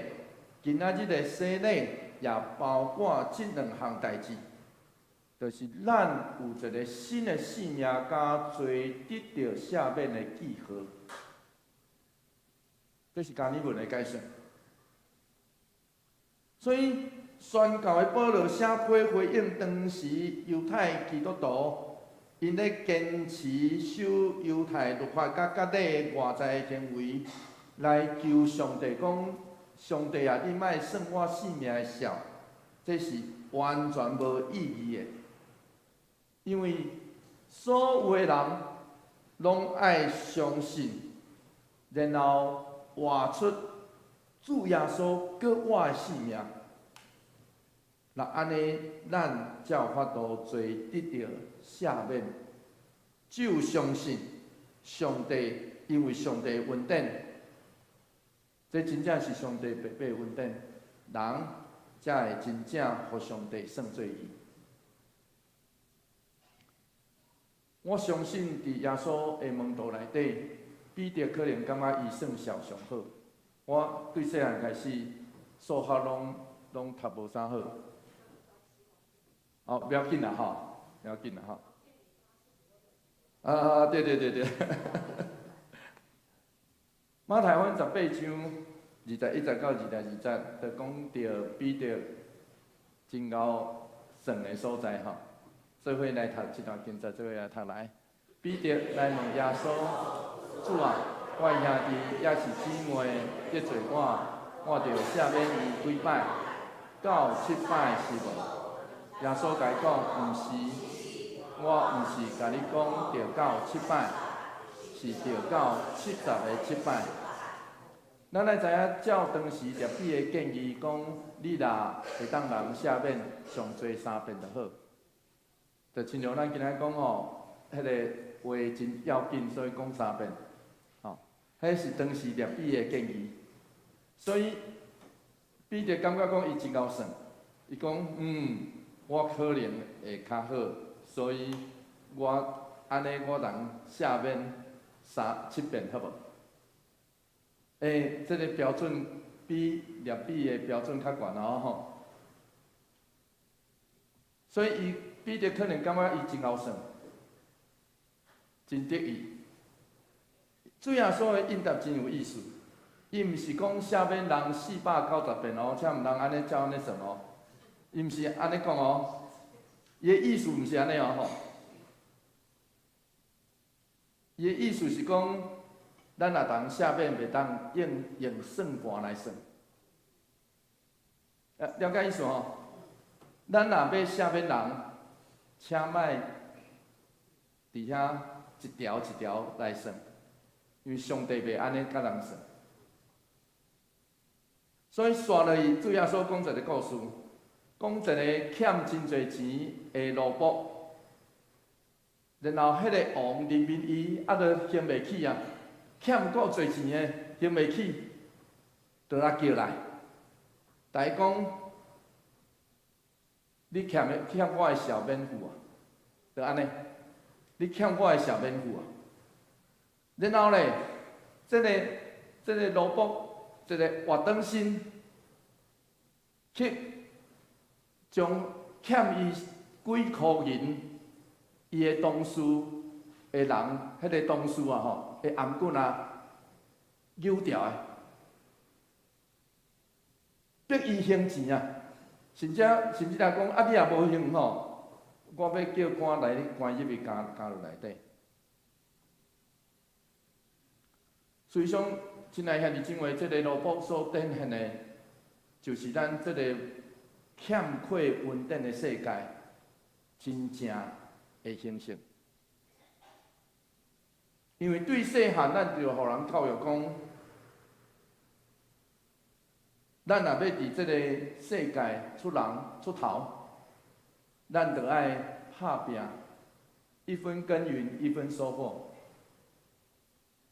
今仔日的洗禮也包括這兩項代誌，就是咱有一個新的生命，佮罪得著赦免的記號。這是加爾文的解釋。所以宣教的保羅寫批回應當時猶太基督徒，𪜶咧堅持守猶太律法佮割禮外在的行為，來求上帝講：上帝啊，你莫算我性命的數，這是完全無意義的。因為所有的人攏愛相信，然後活出主耶穌閣我的性命。若按呢，咱才有法度罪得著赦免。只有相信上帝，因為上帝恩典，這真正是上帝白白恩典，人才會真正予上帝算做義。我相信佇耶穌的門徒內底，彼得可能感覺伊算數上好。我對細漢開始數學攏讀無啥好。哦，不要緊啦吼，不要緊啦吼。啊，對對對對。馬太福音18章21節到22節，就講著彼得真𠢕算的所在吼。做伙來讀這段經節，做伙來讀來。彼得來問耶穌：主啊，我兄弟抑是姊妹得罪我，我著赦免伊幾擺？到七擺是無？耶穌共伊講：毋是，我毋是共你講著到七擺，是著到七十个七擺。咱愛知影，照當時律法的建議，講你若會當人赦免上濟三遍就好。就親像咱今仔講吼，彼个話真要緊，所以講三遍。吼，彼是當時律法的建議。所以彼得感覺講伊真𠢕算，伊講我可能會較好，所以我按呢我通赦免三七遍好無？這个標準比律法的標準較懸哦吼。所以伊彼得可能感覺伊真𠢕算，真得意。主耶穌的應答真有意思，伊毋是講赦免人490遍哦，請毋通按呢照按呢算哦。伊毋是按呢講哦，伊的意思毋是按呢哦吼。伊的意思是講，咱若通赦免，袂當用算盤來算。了解意思吼？咱若欲赦免人，請莫佇遐一條一條來算，因為上帝袂按呢共人算。所以紲落去，主耶穌講一个故事，講一个欠真濟錢的奴僕，然後彼个王憐憫伊，啊，就還袂起啊，欠夠濟錢的，還袂起，就來叫來，共伊講，你欠的欠我的數免付啊，就按呢，你欠我的數免付啊。然後咧，這個奴僕，這個活轉身去將欠伊幾箍銀，伊的同事的人，彼個同事啊吼，的頷頸啊，扭掉的，逼伊還錢啊！甚至來講，啊，你若無還吼，我欲叫官來關入去監獄內底。所以講，親愛兄弟姊妹，這个奴僕所展現的，就是咱這個欠缺恩典的世界真正的形式。因為對細漢，咱就予人教育講，咱若欲佇這個世界出人出頭，咱就愛拍拚，一分耕耘一分收穫。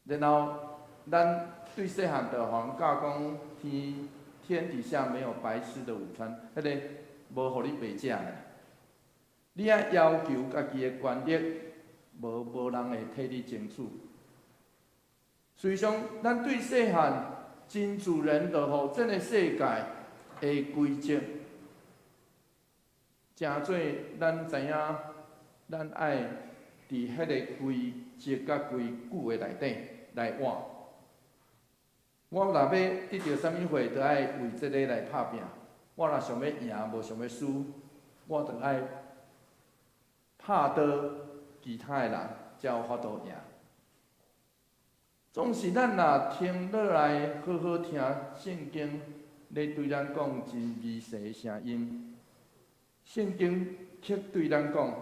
然後，咱對細漢就予人教講，天底下沒有白吃的午餐，彼个無予你白食的。你愛要求家己的權利，無人會替你爭取。所以講，咱對細漢真自然就予這个世界的規則，成做咱知影，咱愛佇彼个規則佮規矩的內底來活。我若欲得著啥物貨，就愛為這个來拍拚。我若想欲贏，無想欲輸，我就愛拍倒其他的人，才有法度贏。總是咱若停落來，好好聽聖經咧對咱講真微細的聲音。聖經卻對咱講，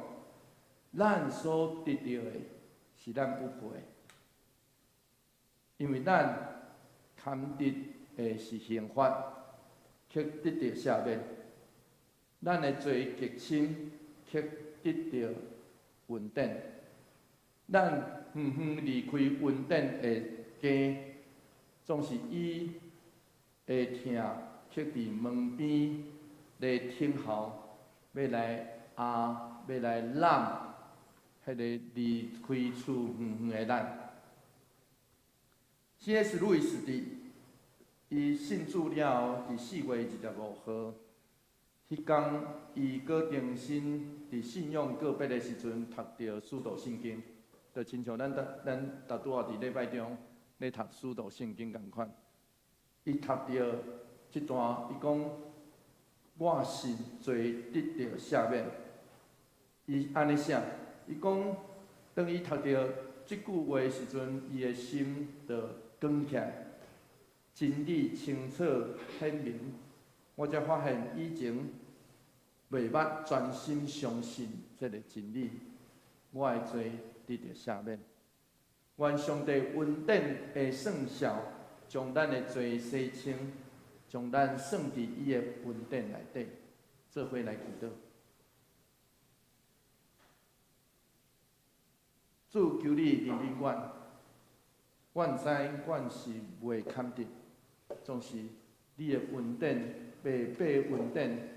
咱所得著的是咱不配，因為咱堪得的是刑罰，卻得著赦免；咱的罪極深，卻得著恩典。咱遠遠離開恩典的家，總是伊的疼，卻佇門邊咧等候，欲來壓，欲來攬，彼个離開厝遠遠的咱。C.S. 路易斯佇伊信主了後，佇4月25號，彼工伊閣重新佇信仰告別的時陣，讀著使徒信經，就親像咱逐拄仔佇禮拜中咧讀使徒信經仝款。伊讀著這段，伊講：我信罪得著赦免。伊按呢寫，伊講當伊讀著這句話的時陣，伊的心就光起來，真理清楚顯明。我才發現以前袂捌專心相信這个真理，我的罪得著赦免。願上帝恩典的算數，將咱的罪洗清，將咱算佇伊的恩典內底，做伙來祈禱。主，求你憐憫阮，阮知阮是袂堪得，總是你的恩典，白白恩典，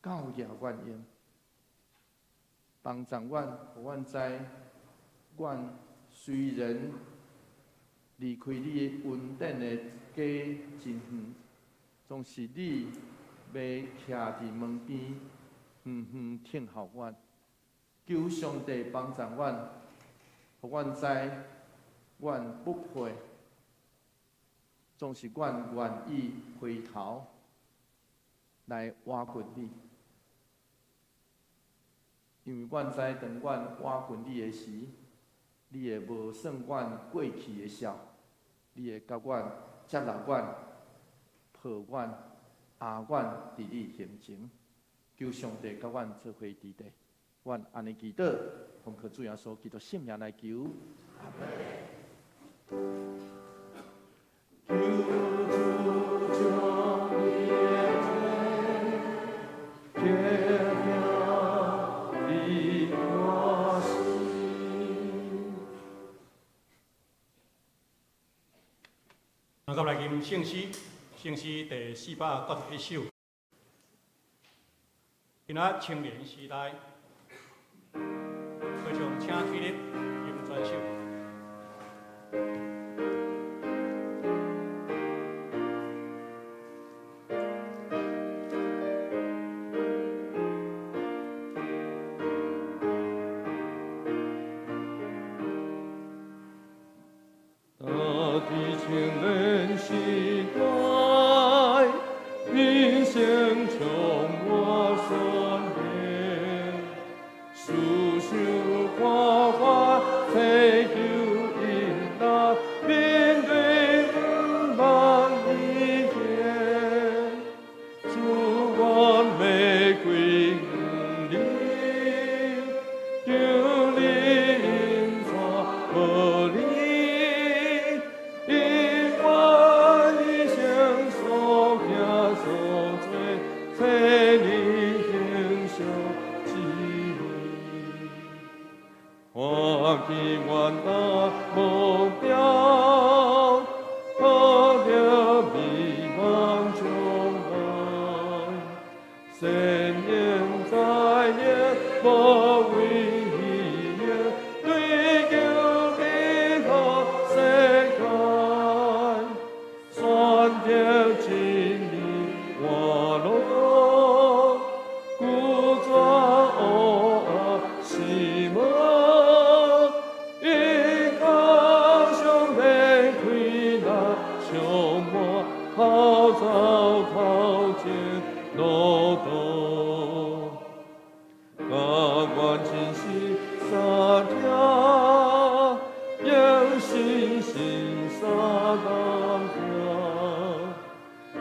夠額阮用，幫助阮，予阮知，阮雖然離開你的恩典的家真遠，總是你欲徛佇門邊，遠遠等候阮。求上帝幫助阮，予阮知，阮不配，總是阮願意回頭來倚近你，因為阮知當阮倚近你的時，你會無算阮過去的數，你會共阮接納阮、抱阮、擁阮佇你胸前，求上帝共阮做伙佇咧。阮按呢祈禱，奉靠主耶穌基督聖名來求。阿門。求主將你的罪撇掉，你我。我來吟聖詩，聖詩第491首。今仔青年時代，非常請起立吟全首。大地青年時代，人生充滿酸甜，思想看法追求引導，面對毋茫一片，祝願玫瑰五里，求你引帶無離。因我一生所行所做，找你形象之美。看見遠大目標，抱著美夢將來，善言在言，無畏言，追求美好世界，選擇真理活路，拒絕黑暗死亡，依靠上帝開那充滿號召頭前路途，甘願親身三聽，用信心相同行，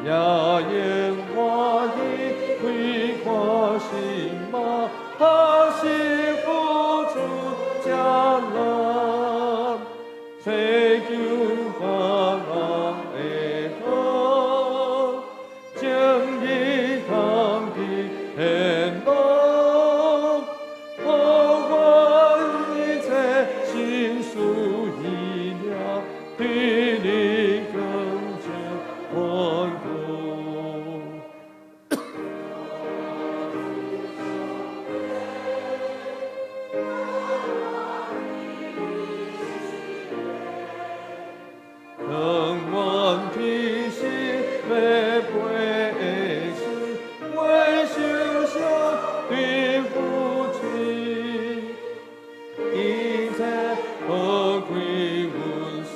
也用歡喜開闊心胸，學習付出將來，追求別人的好，正義通去顯露，予阮一切心思意念，對你更加穩固。當阮天使欲飛時，袂受傷對父親，一切寶貴文書，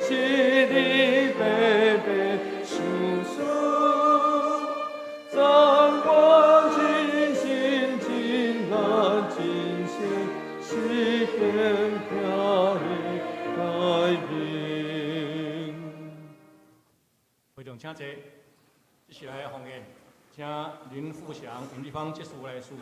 是你白白相送，讚阮真心真力真誠，實現疼的改變。會長請坐，接下來奉獻，請林富祥、林立芳執事來司獻。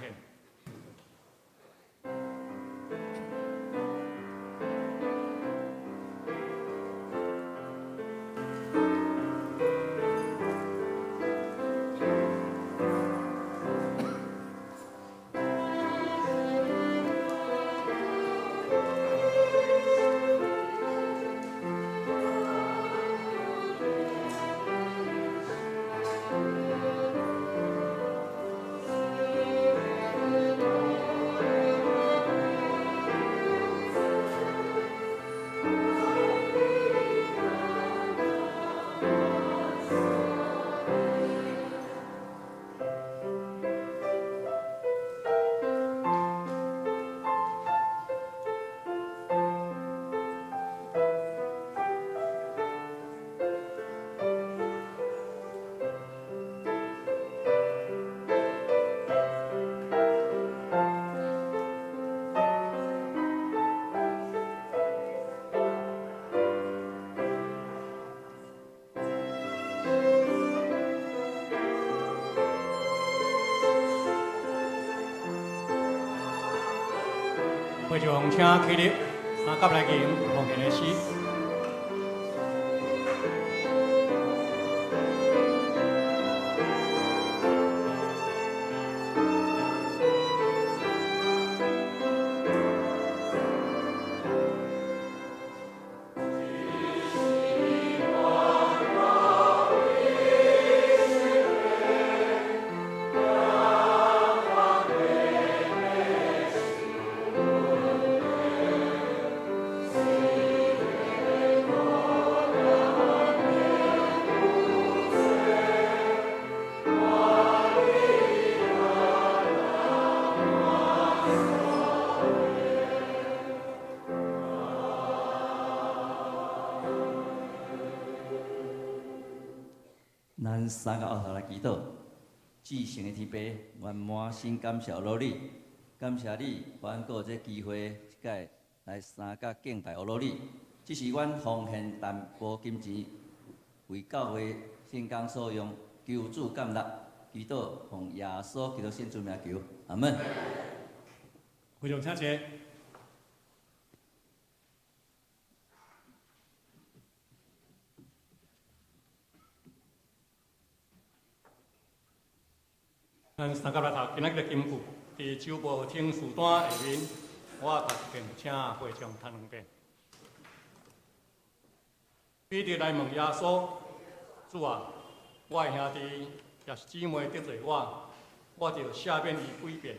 會長請起立，三甲來吟奉獻的詩。一咱三个僫頭來祈禱，至聖的天父，阮滿心感謝阿你，感謝你，予阮閣有這機會，一擺來三甲敬拜阿你。這是阮奉獻淡薄金錢，為教會聖工所用，求主感納，祈禱奉耶穌基督聖主名求，阿門。會長請坐。咱三甲來讀今仔日的金句，佇周報請示單下面，我讀一遍，請會長讀兩遍。彼得來問耶穌：主啊，我的兄弟若是姊妹得罪我，我著赦免伊幾遍？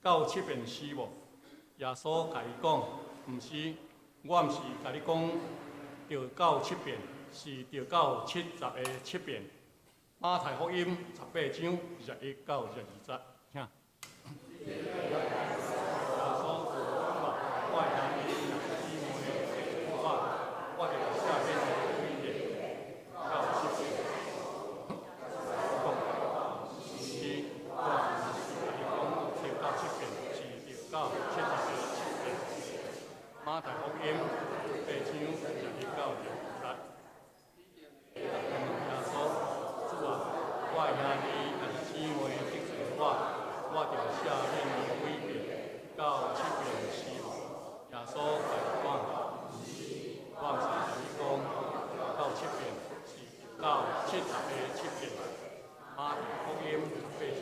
到七遍是無？耶穌共伊講：毋是，我毋是共你講，著到七遍，是著到七十个七遍。馬太福音18章21到22節，請。耶穌我的兄弟若是姊妹得罪我，我就赦免伊幾遍？到七遍。講，是，我毋是共你講，著到七遍，是著到七十个七遍。馬太福音8章21到22節。耶穌，主啊，我的兄弟若是姊妹得罪我，我就赦免伊幾遍？到七遍是無？耶穌共伊講，毋是，我毋是共你講，到七遍，是到七十个七遍。馬太福音8章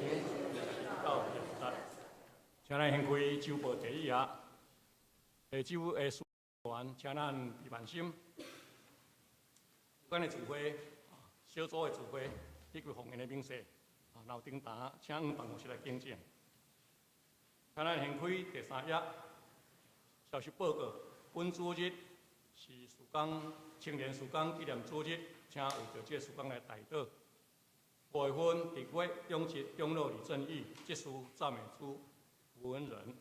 21到22節。請咱掀開週報第一頁，下週的書完，請咱備萬心。阮的聚會，小組的聚會，以及奉獻的明細，啊，留頂單，請阮辦公室來更正。請咱掀開第三頁，消息報告：本主日是事工青年事工紀念主日，請為著這个事工來代禱。5月份伫月中職長老李正義執事讚美主吳恩仁。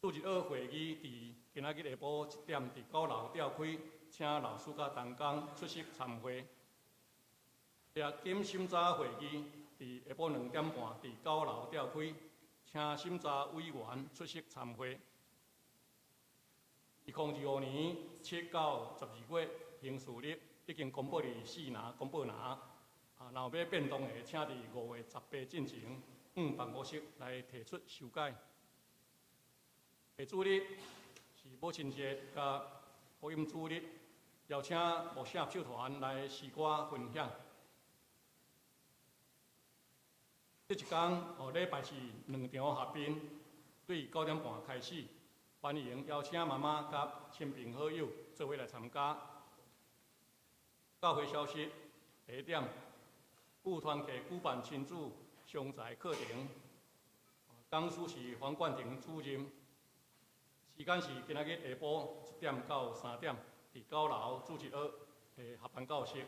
主日學會議佇今仔日下晡1點佇9樓召開，請老師佮同工出席參會。押金審查會議佇下晡2點半佇9樓召開，請審查委員出席參會。2025年7到12月行事曆已經公布佇四欄公布欄，啊，若有欲變動的，請佇5月18進前，向辦公室來提出修改。下主日是母親節佮福音主日，邀請牧聖合唱團來詩歌分享。這一工哦，禮拜是兩場合併，對9點半開始，歡迎邀請媽媽佮親朋好友做伙來參加。教會消息，第一點，有團契舉辦親子相載課程，講師是黃冠廷主任。時間是今仔日下晡1點到3點，佇9樓主日學的合班教室。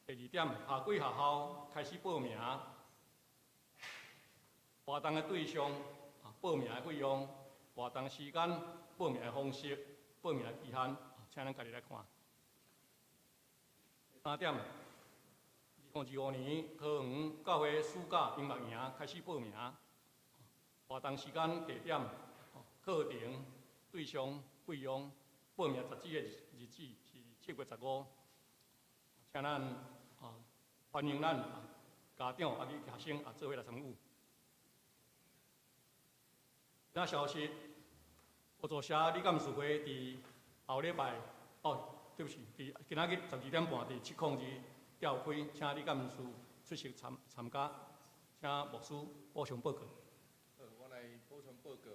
第二點，夏季學校開始報名，活動的對象、報名的費用、活動時間、報名的方式、報名的期限，請咱家己來看。第三點，2025年桃園教會暑假音樂營開始報名。活動時間、地點、課程、對象、費用、報名截止的日子是7月15。請咱啊，歡迎咱家長啊佮學生啊做伙來參與。其他消息，合作社理監事會佇後禮拜，哦，對不起，佇今仔日12點半佇702召開，請理監事出席參參加，請牧師補充報告。好，我來補充報告。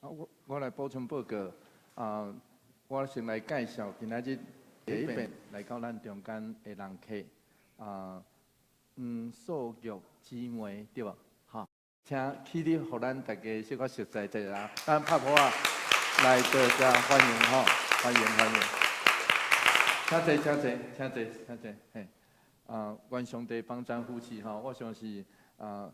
啊，我來補充報告。啊，我先來介紹今仔日第一遍來到咱中間的人客。啊，黃素玉姊妹對無？吼，請起立，予咱大家小可熟似一下，咱拍噗仔來多謝歡迎吼，歡迎歡迎。請坐，請坐，請坐，請坐，嘿。啊，願上帝幫贊扶持吼，我相信啊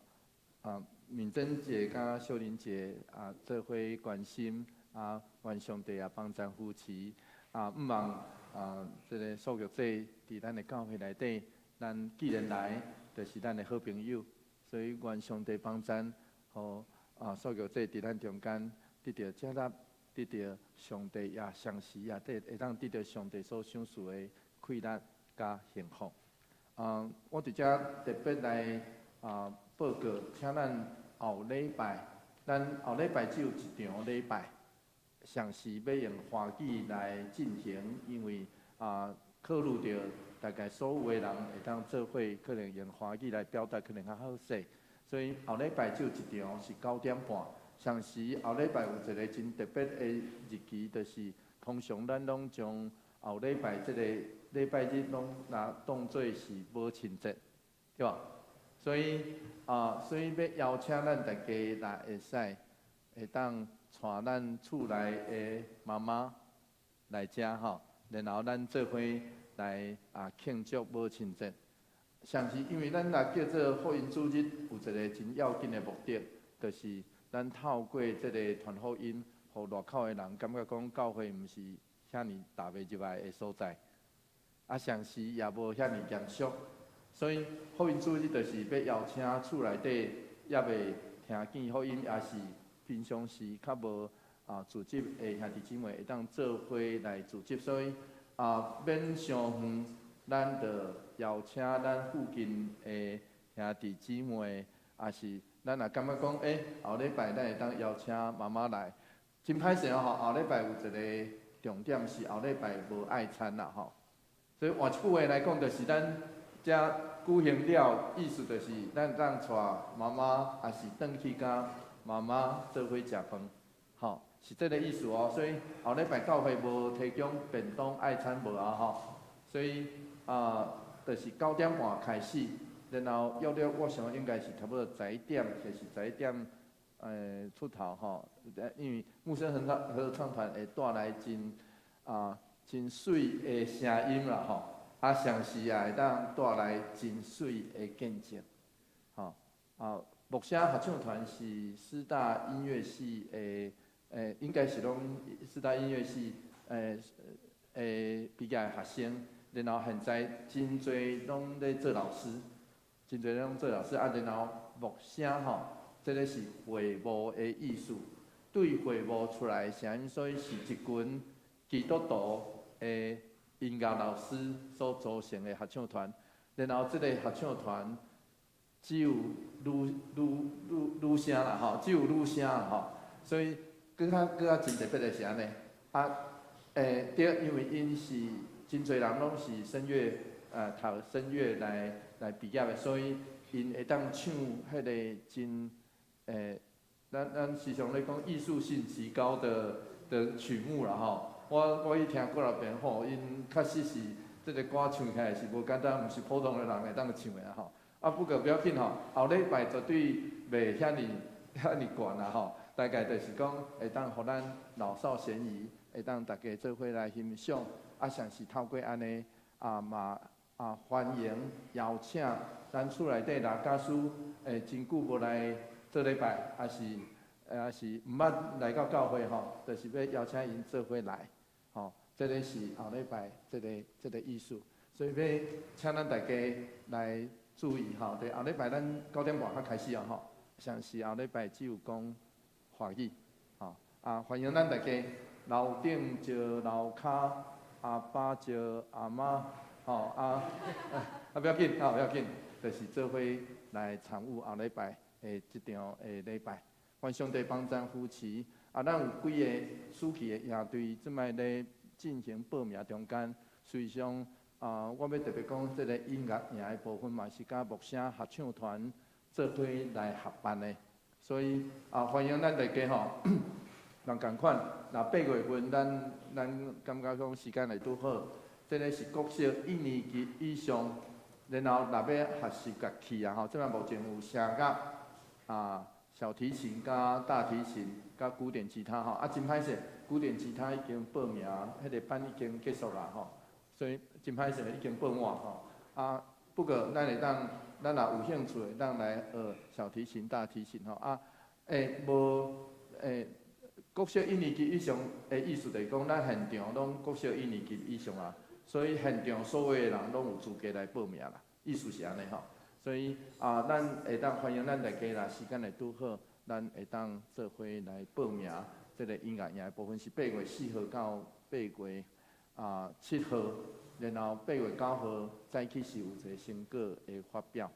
啊，敏珍姐佮秀玲姐啊，做伙關心啊，願上帝也幫贊扶持。啊，毋望啊，這个素玉姐佇咱的教會內底，咱既然來，就是咱的好朋友，所以願上帝幫贊，予啊素玉姐佇咱中間得著接納，得著上帝也相時也得會當得著上帝所賞賜的快樂佮幸福。啊，我佇遮特別來啊報告，請咱後禮拜，咱後禮拜只有一場禮拜。上是欲用華語來進行，因為啊，考慮著大概所有的人會當做伙，可能用華語來表達，可能較好勢。所以後禮拜只有一場是9點半。上時後禮拜有一個真特別的日期，就是通常咱攏將後禮拜這個禮拜日攏拿當做是母親節，對無？所以啊，所以欲邀請咱大家來會使會當帶咱厝內的媽媽來遮吼，然後咱做伙來啊慶祝母親節。上是因為咱若叫做福音主日，有一個真要緊的目的，就是咱透過這個傳福音，予外口的人感覺講教會毋是遐爾踏袂入來的所在，啊，上時也無遐爾嚴肅，所以福音主日就是欲邀請厝內底猶未聽見福音，也是平常時較無啊組織的兄弟姊妹會當做伙來組織，所以啊免傷遠，咱就邀請咱附近的兄弟姊妹，也是咱若感覺講，欸，後禮拜咱會當邀請媽媽來，真歹勢哦吼，後禮拜有一個重點是後禮拜無愛餐啦吼，所以換一句話來講，就是咱遮舉行了，意思就是咱當帶媽媽，也是轉去佮媽媽做伙食飯，吼，是這个意思哦。所以後禮拜教會無提供便當愛餐無啊吼，所以啊，就是9點半開始，然後約略我想應該是差不多十一點，就是十一點出頭吼，因為牧聲合唱團會帶來真啊真媠的聲音啦吼，啊，同時也會當帶來真媠的見證，吼啊。牧聲合唱團是師大音樂系的，應該是攏師大音樂系畢業的學生，然後現在真濟攏咧做老師，真濟攏做老師啊，然後牧聲吼，這个是會幕的意思，對會幕出來的聲音，所以是一群基督徒的音樂老師所組成的合唱團，然後這个合唱團只有女聲啦吼，只有女聲啦吼，所以閣較真特別的是按呢，啊，對，因為𪜶是真濟人攏是聲樂，讀聲樂來畢業的，所以𪜶會當唱彼个真，咱時常咧講藝術性極高的曲目啦吼。我去聽過兩遍吼，𪜶確實是這个歌唱起來是無簡單，毋是普通的人會當唱的啦吼。啊，不過不要緊吼，後禮拜絕對袂遐爾遐爾懸啦吼。大概就是講會當予咱老少咸宜，會當大家做伙來欣賞，啊，上是透過按呢啊嘛啊歡迎邀請咱厝內底若假使真久無來做禮拜，抑是毋捌來到教會吼，就是欲邀請𪜶做伙來，吼，這个是後禮拜這个意思，所以欲請咱大家來注意吼，對，後禮拜咱9點半才開始哦吼，上是後禮拜只有講華語，吼，啊，歡迎咱大家樓頂招樓跤，阿爸招阿媽，吼啊，啊不要緊，啊不要緊，就是做伙來參與後禮拜的這場的禮拜，願上帝幫贊扶持，啊，咱有幾个暑期的營隊，這擺咧進行報名中間，隨上啊，我欲特別講這个音樂營的部分嘛，是佮牧聲合唱團做伙來合辦的，所以啊，歡迎咱大家吼，人仝款，若8月份咱感覺講時間會拄好，這个是國小一年級以上，然後若欲學習樂器啊吼，這擺目前有聲樂啊、小提琴佮大提琴佮古典吉他吼，啊真歹勢，古典吉他已經報名，彼个班已經結束啦吼，所以真歹勢已經報滿吼。啊，不過咱會當，咱若有興趣會當來學小提琴、大提琴吼。啊，無。國小一年級以上的意思就是講，咱現場攏國小一年級以上啊，所以現場所有的人攏有資格來報名啦。意思是按呢吼，所以啊，咱會當歡迎咱大家啦，時間會拄好，咱會當做伙來報名。這个音樂營的部分是8月4號到8月7號，然後8月9號早起是有一個成果的發表。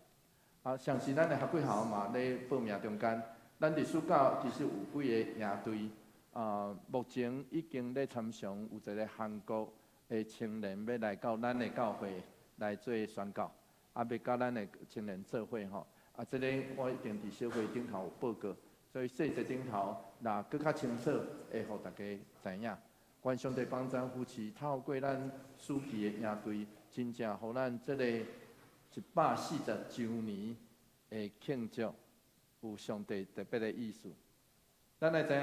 啊，相信咱的學貴校嘛咧報名中間，咱佇暑假其實有幾个營隊，啊，目前已經咧參詳有一个韓國的青年欲來到咱的教會來做宣教，啊，欲佮咱的青年做伙吼，啊，這个我一定佇小會頂頭有報告，所以細節頂頭若閣較清楚，會予大家知影。願上帝幫贊扶持，透過咱暑期的營隊，真正予咱這个140週年的慶祝，有上帝特別的意思。咱來知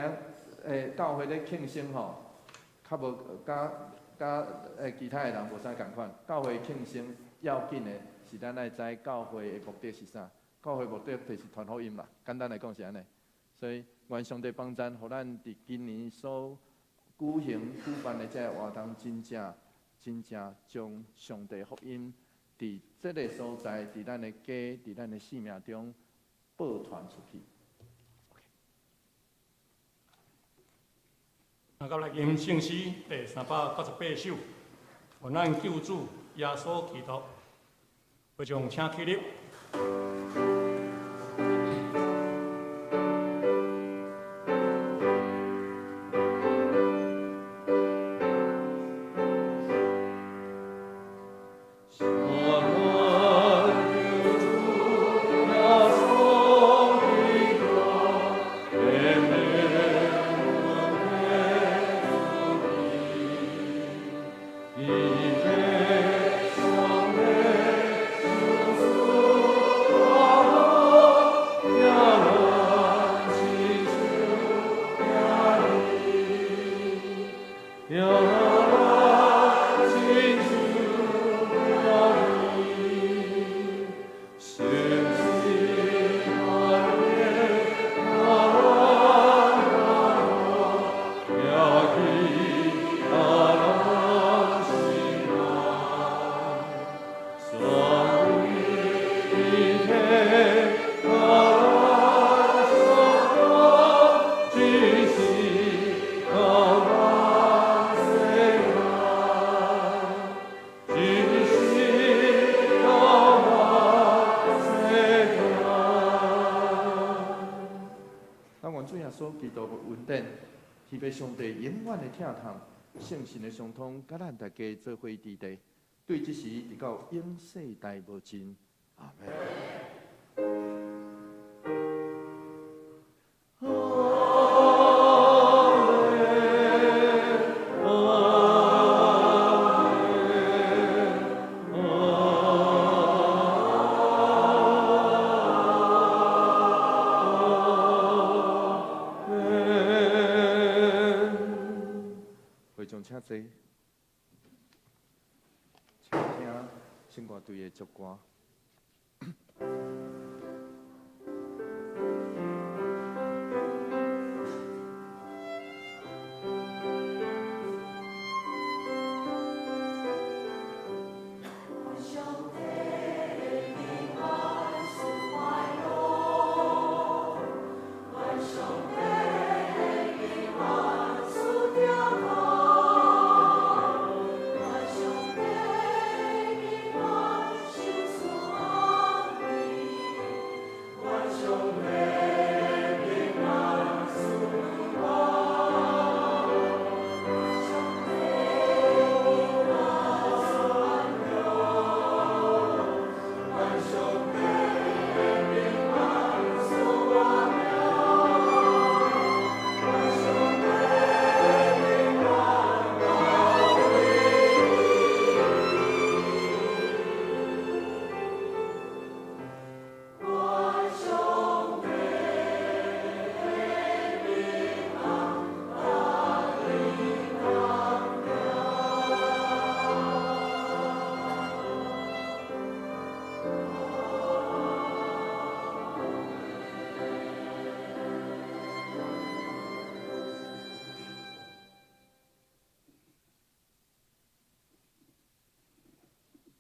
影，教會咧慶生吼，較無佮佮其他的人無啥仝款。教會慶生要緊的是咱愛知教會的目的是啥？教會目的就是傳福音啦，簡單來講是按呢。所以願上帝幫贊，予咱佇今年所舉行舉辦的這个活動，真正真正將上帝福音佇這个所在，佇咱的家，佇咱的生命中報傳出去。啊，到來吟聖詩第398首，願咱救主耶穌基督，會眾請起立。上帝永遠的疼痛，聖神的相通，佮咱大家做伙佇地，對這時直到永世代無盡。阿們。請坐，請聽聖歌隊的祝歌。上帝平安，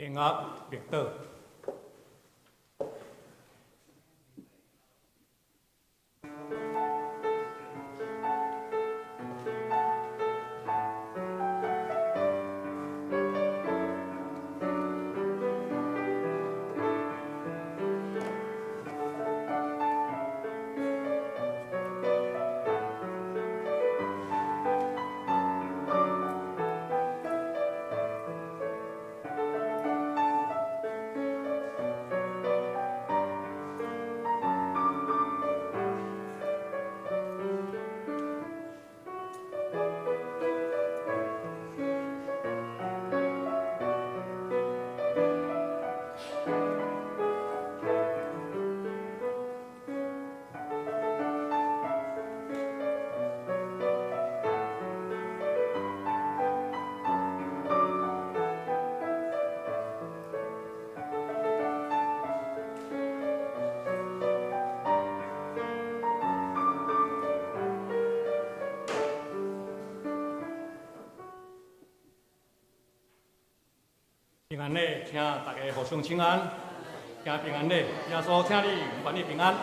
平安默禱。平安禮，請大家互相請安，行平安禮，耶穌請你，願你平安。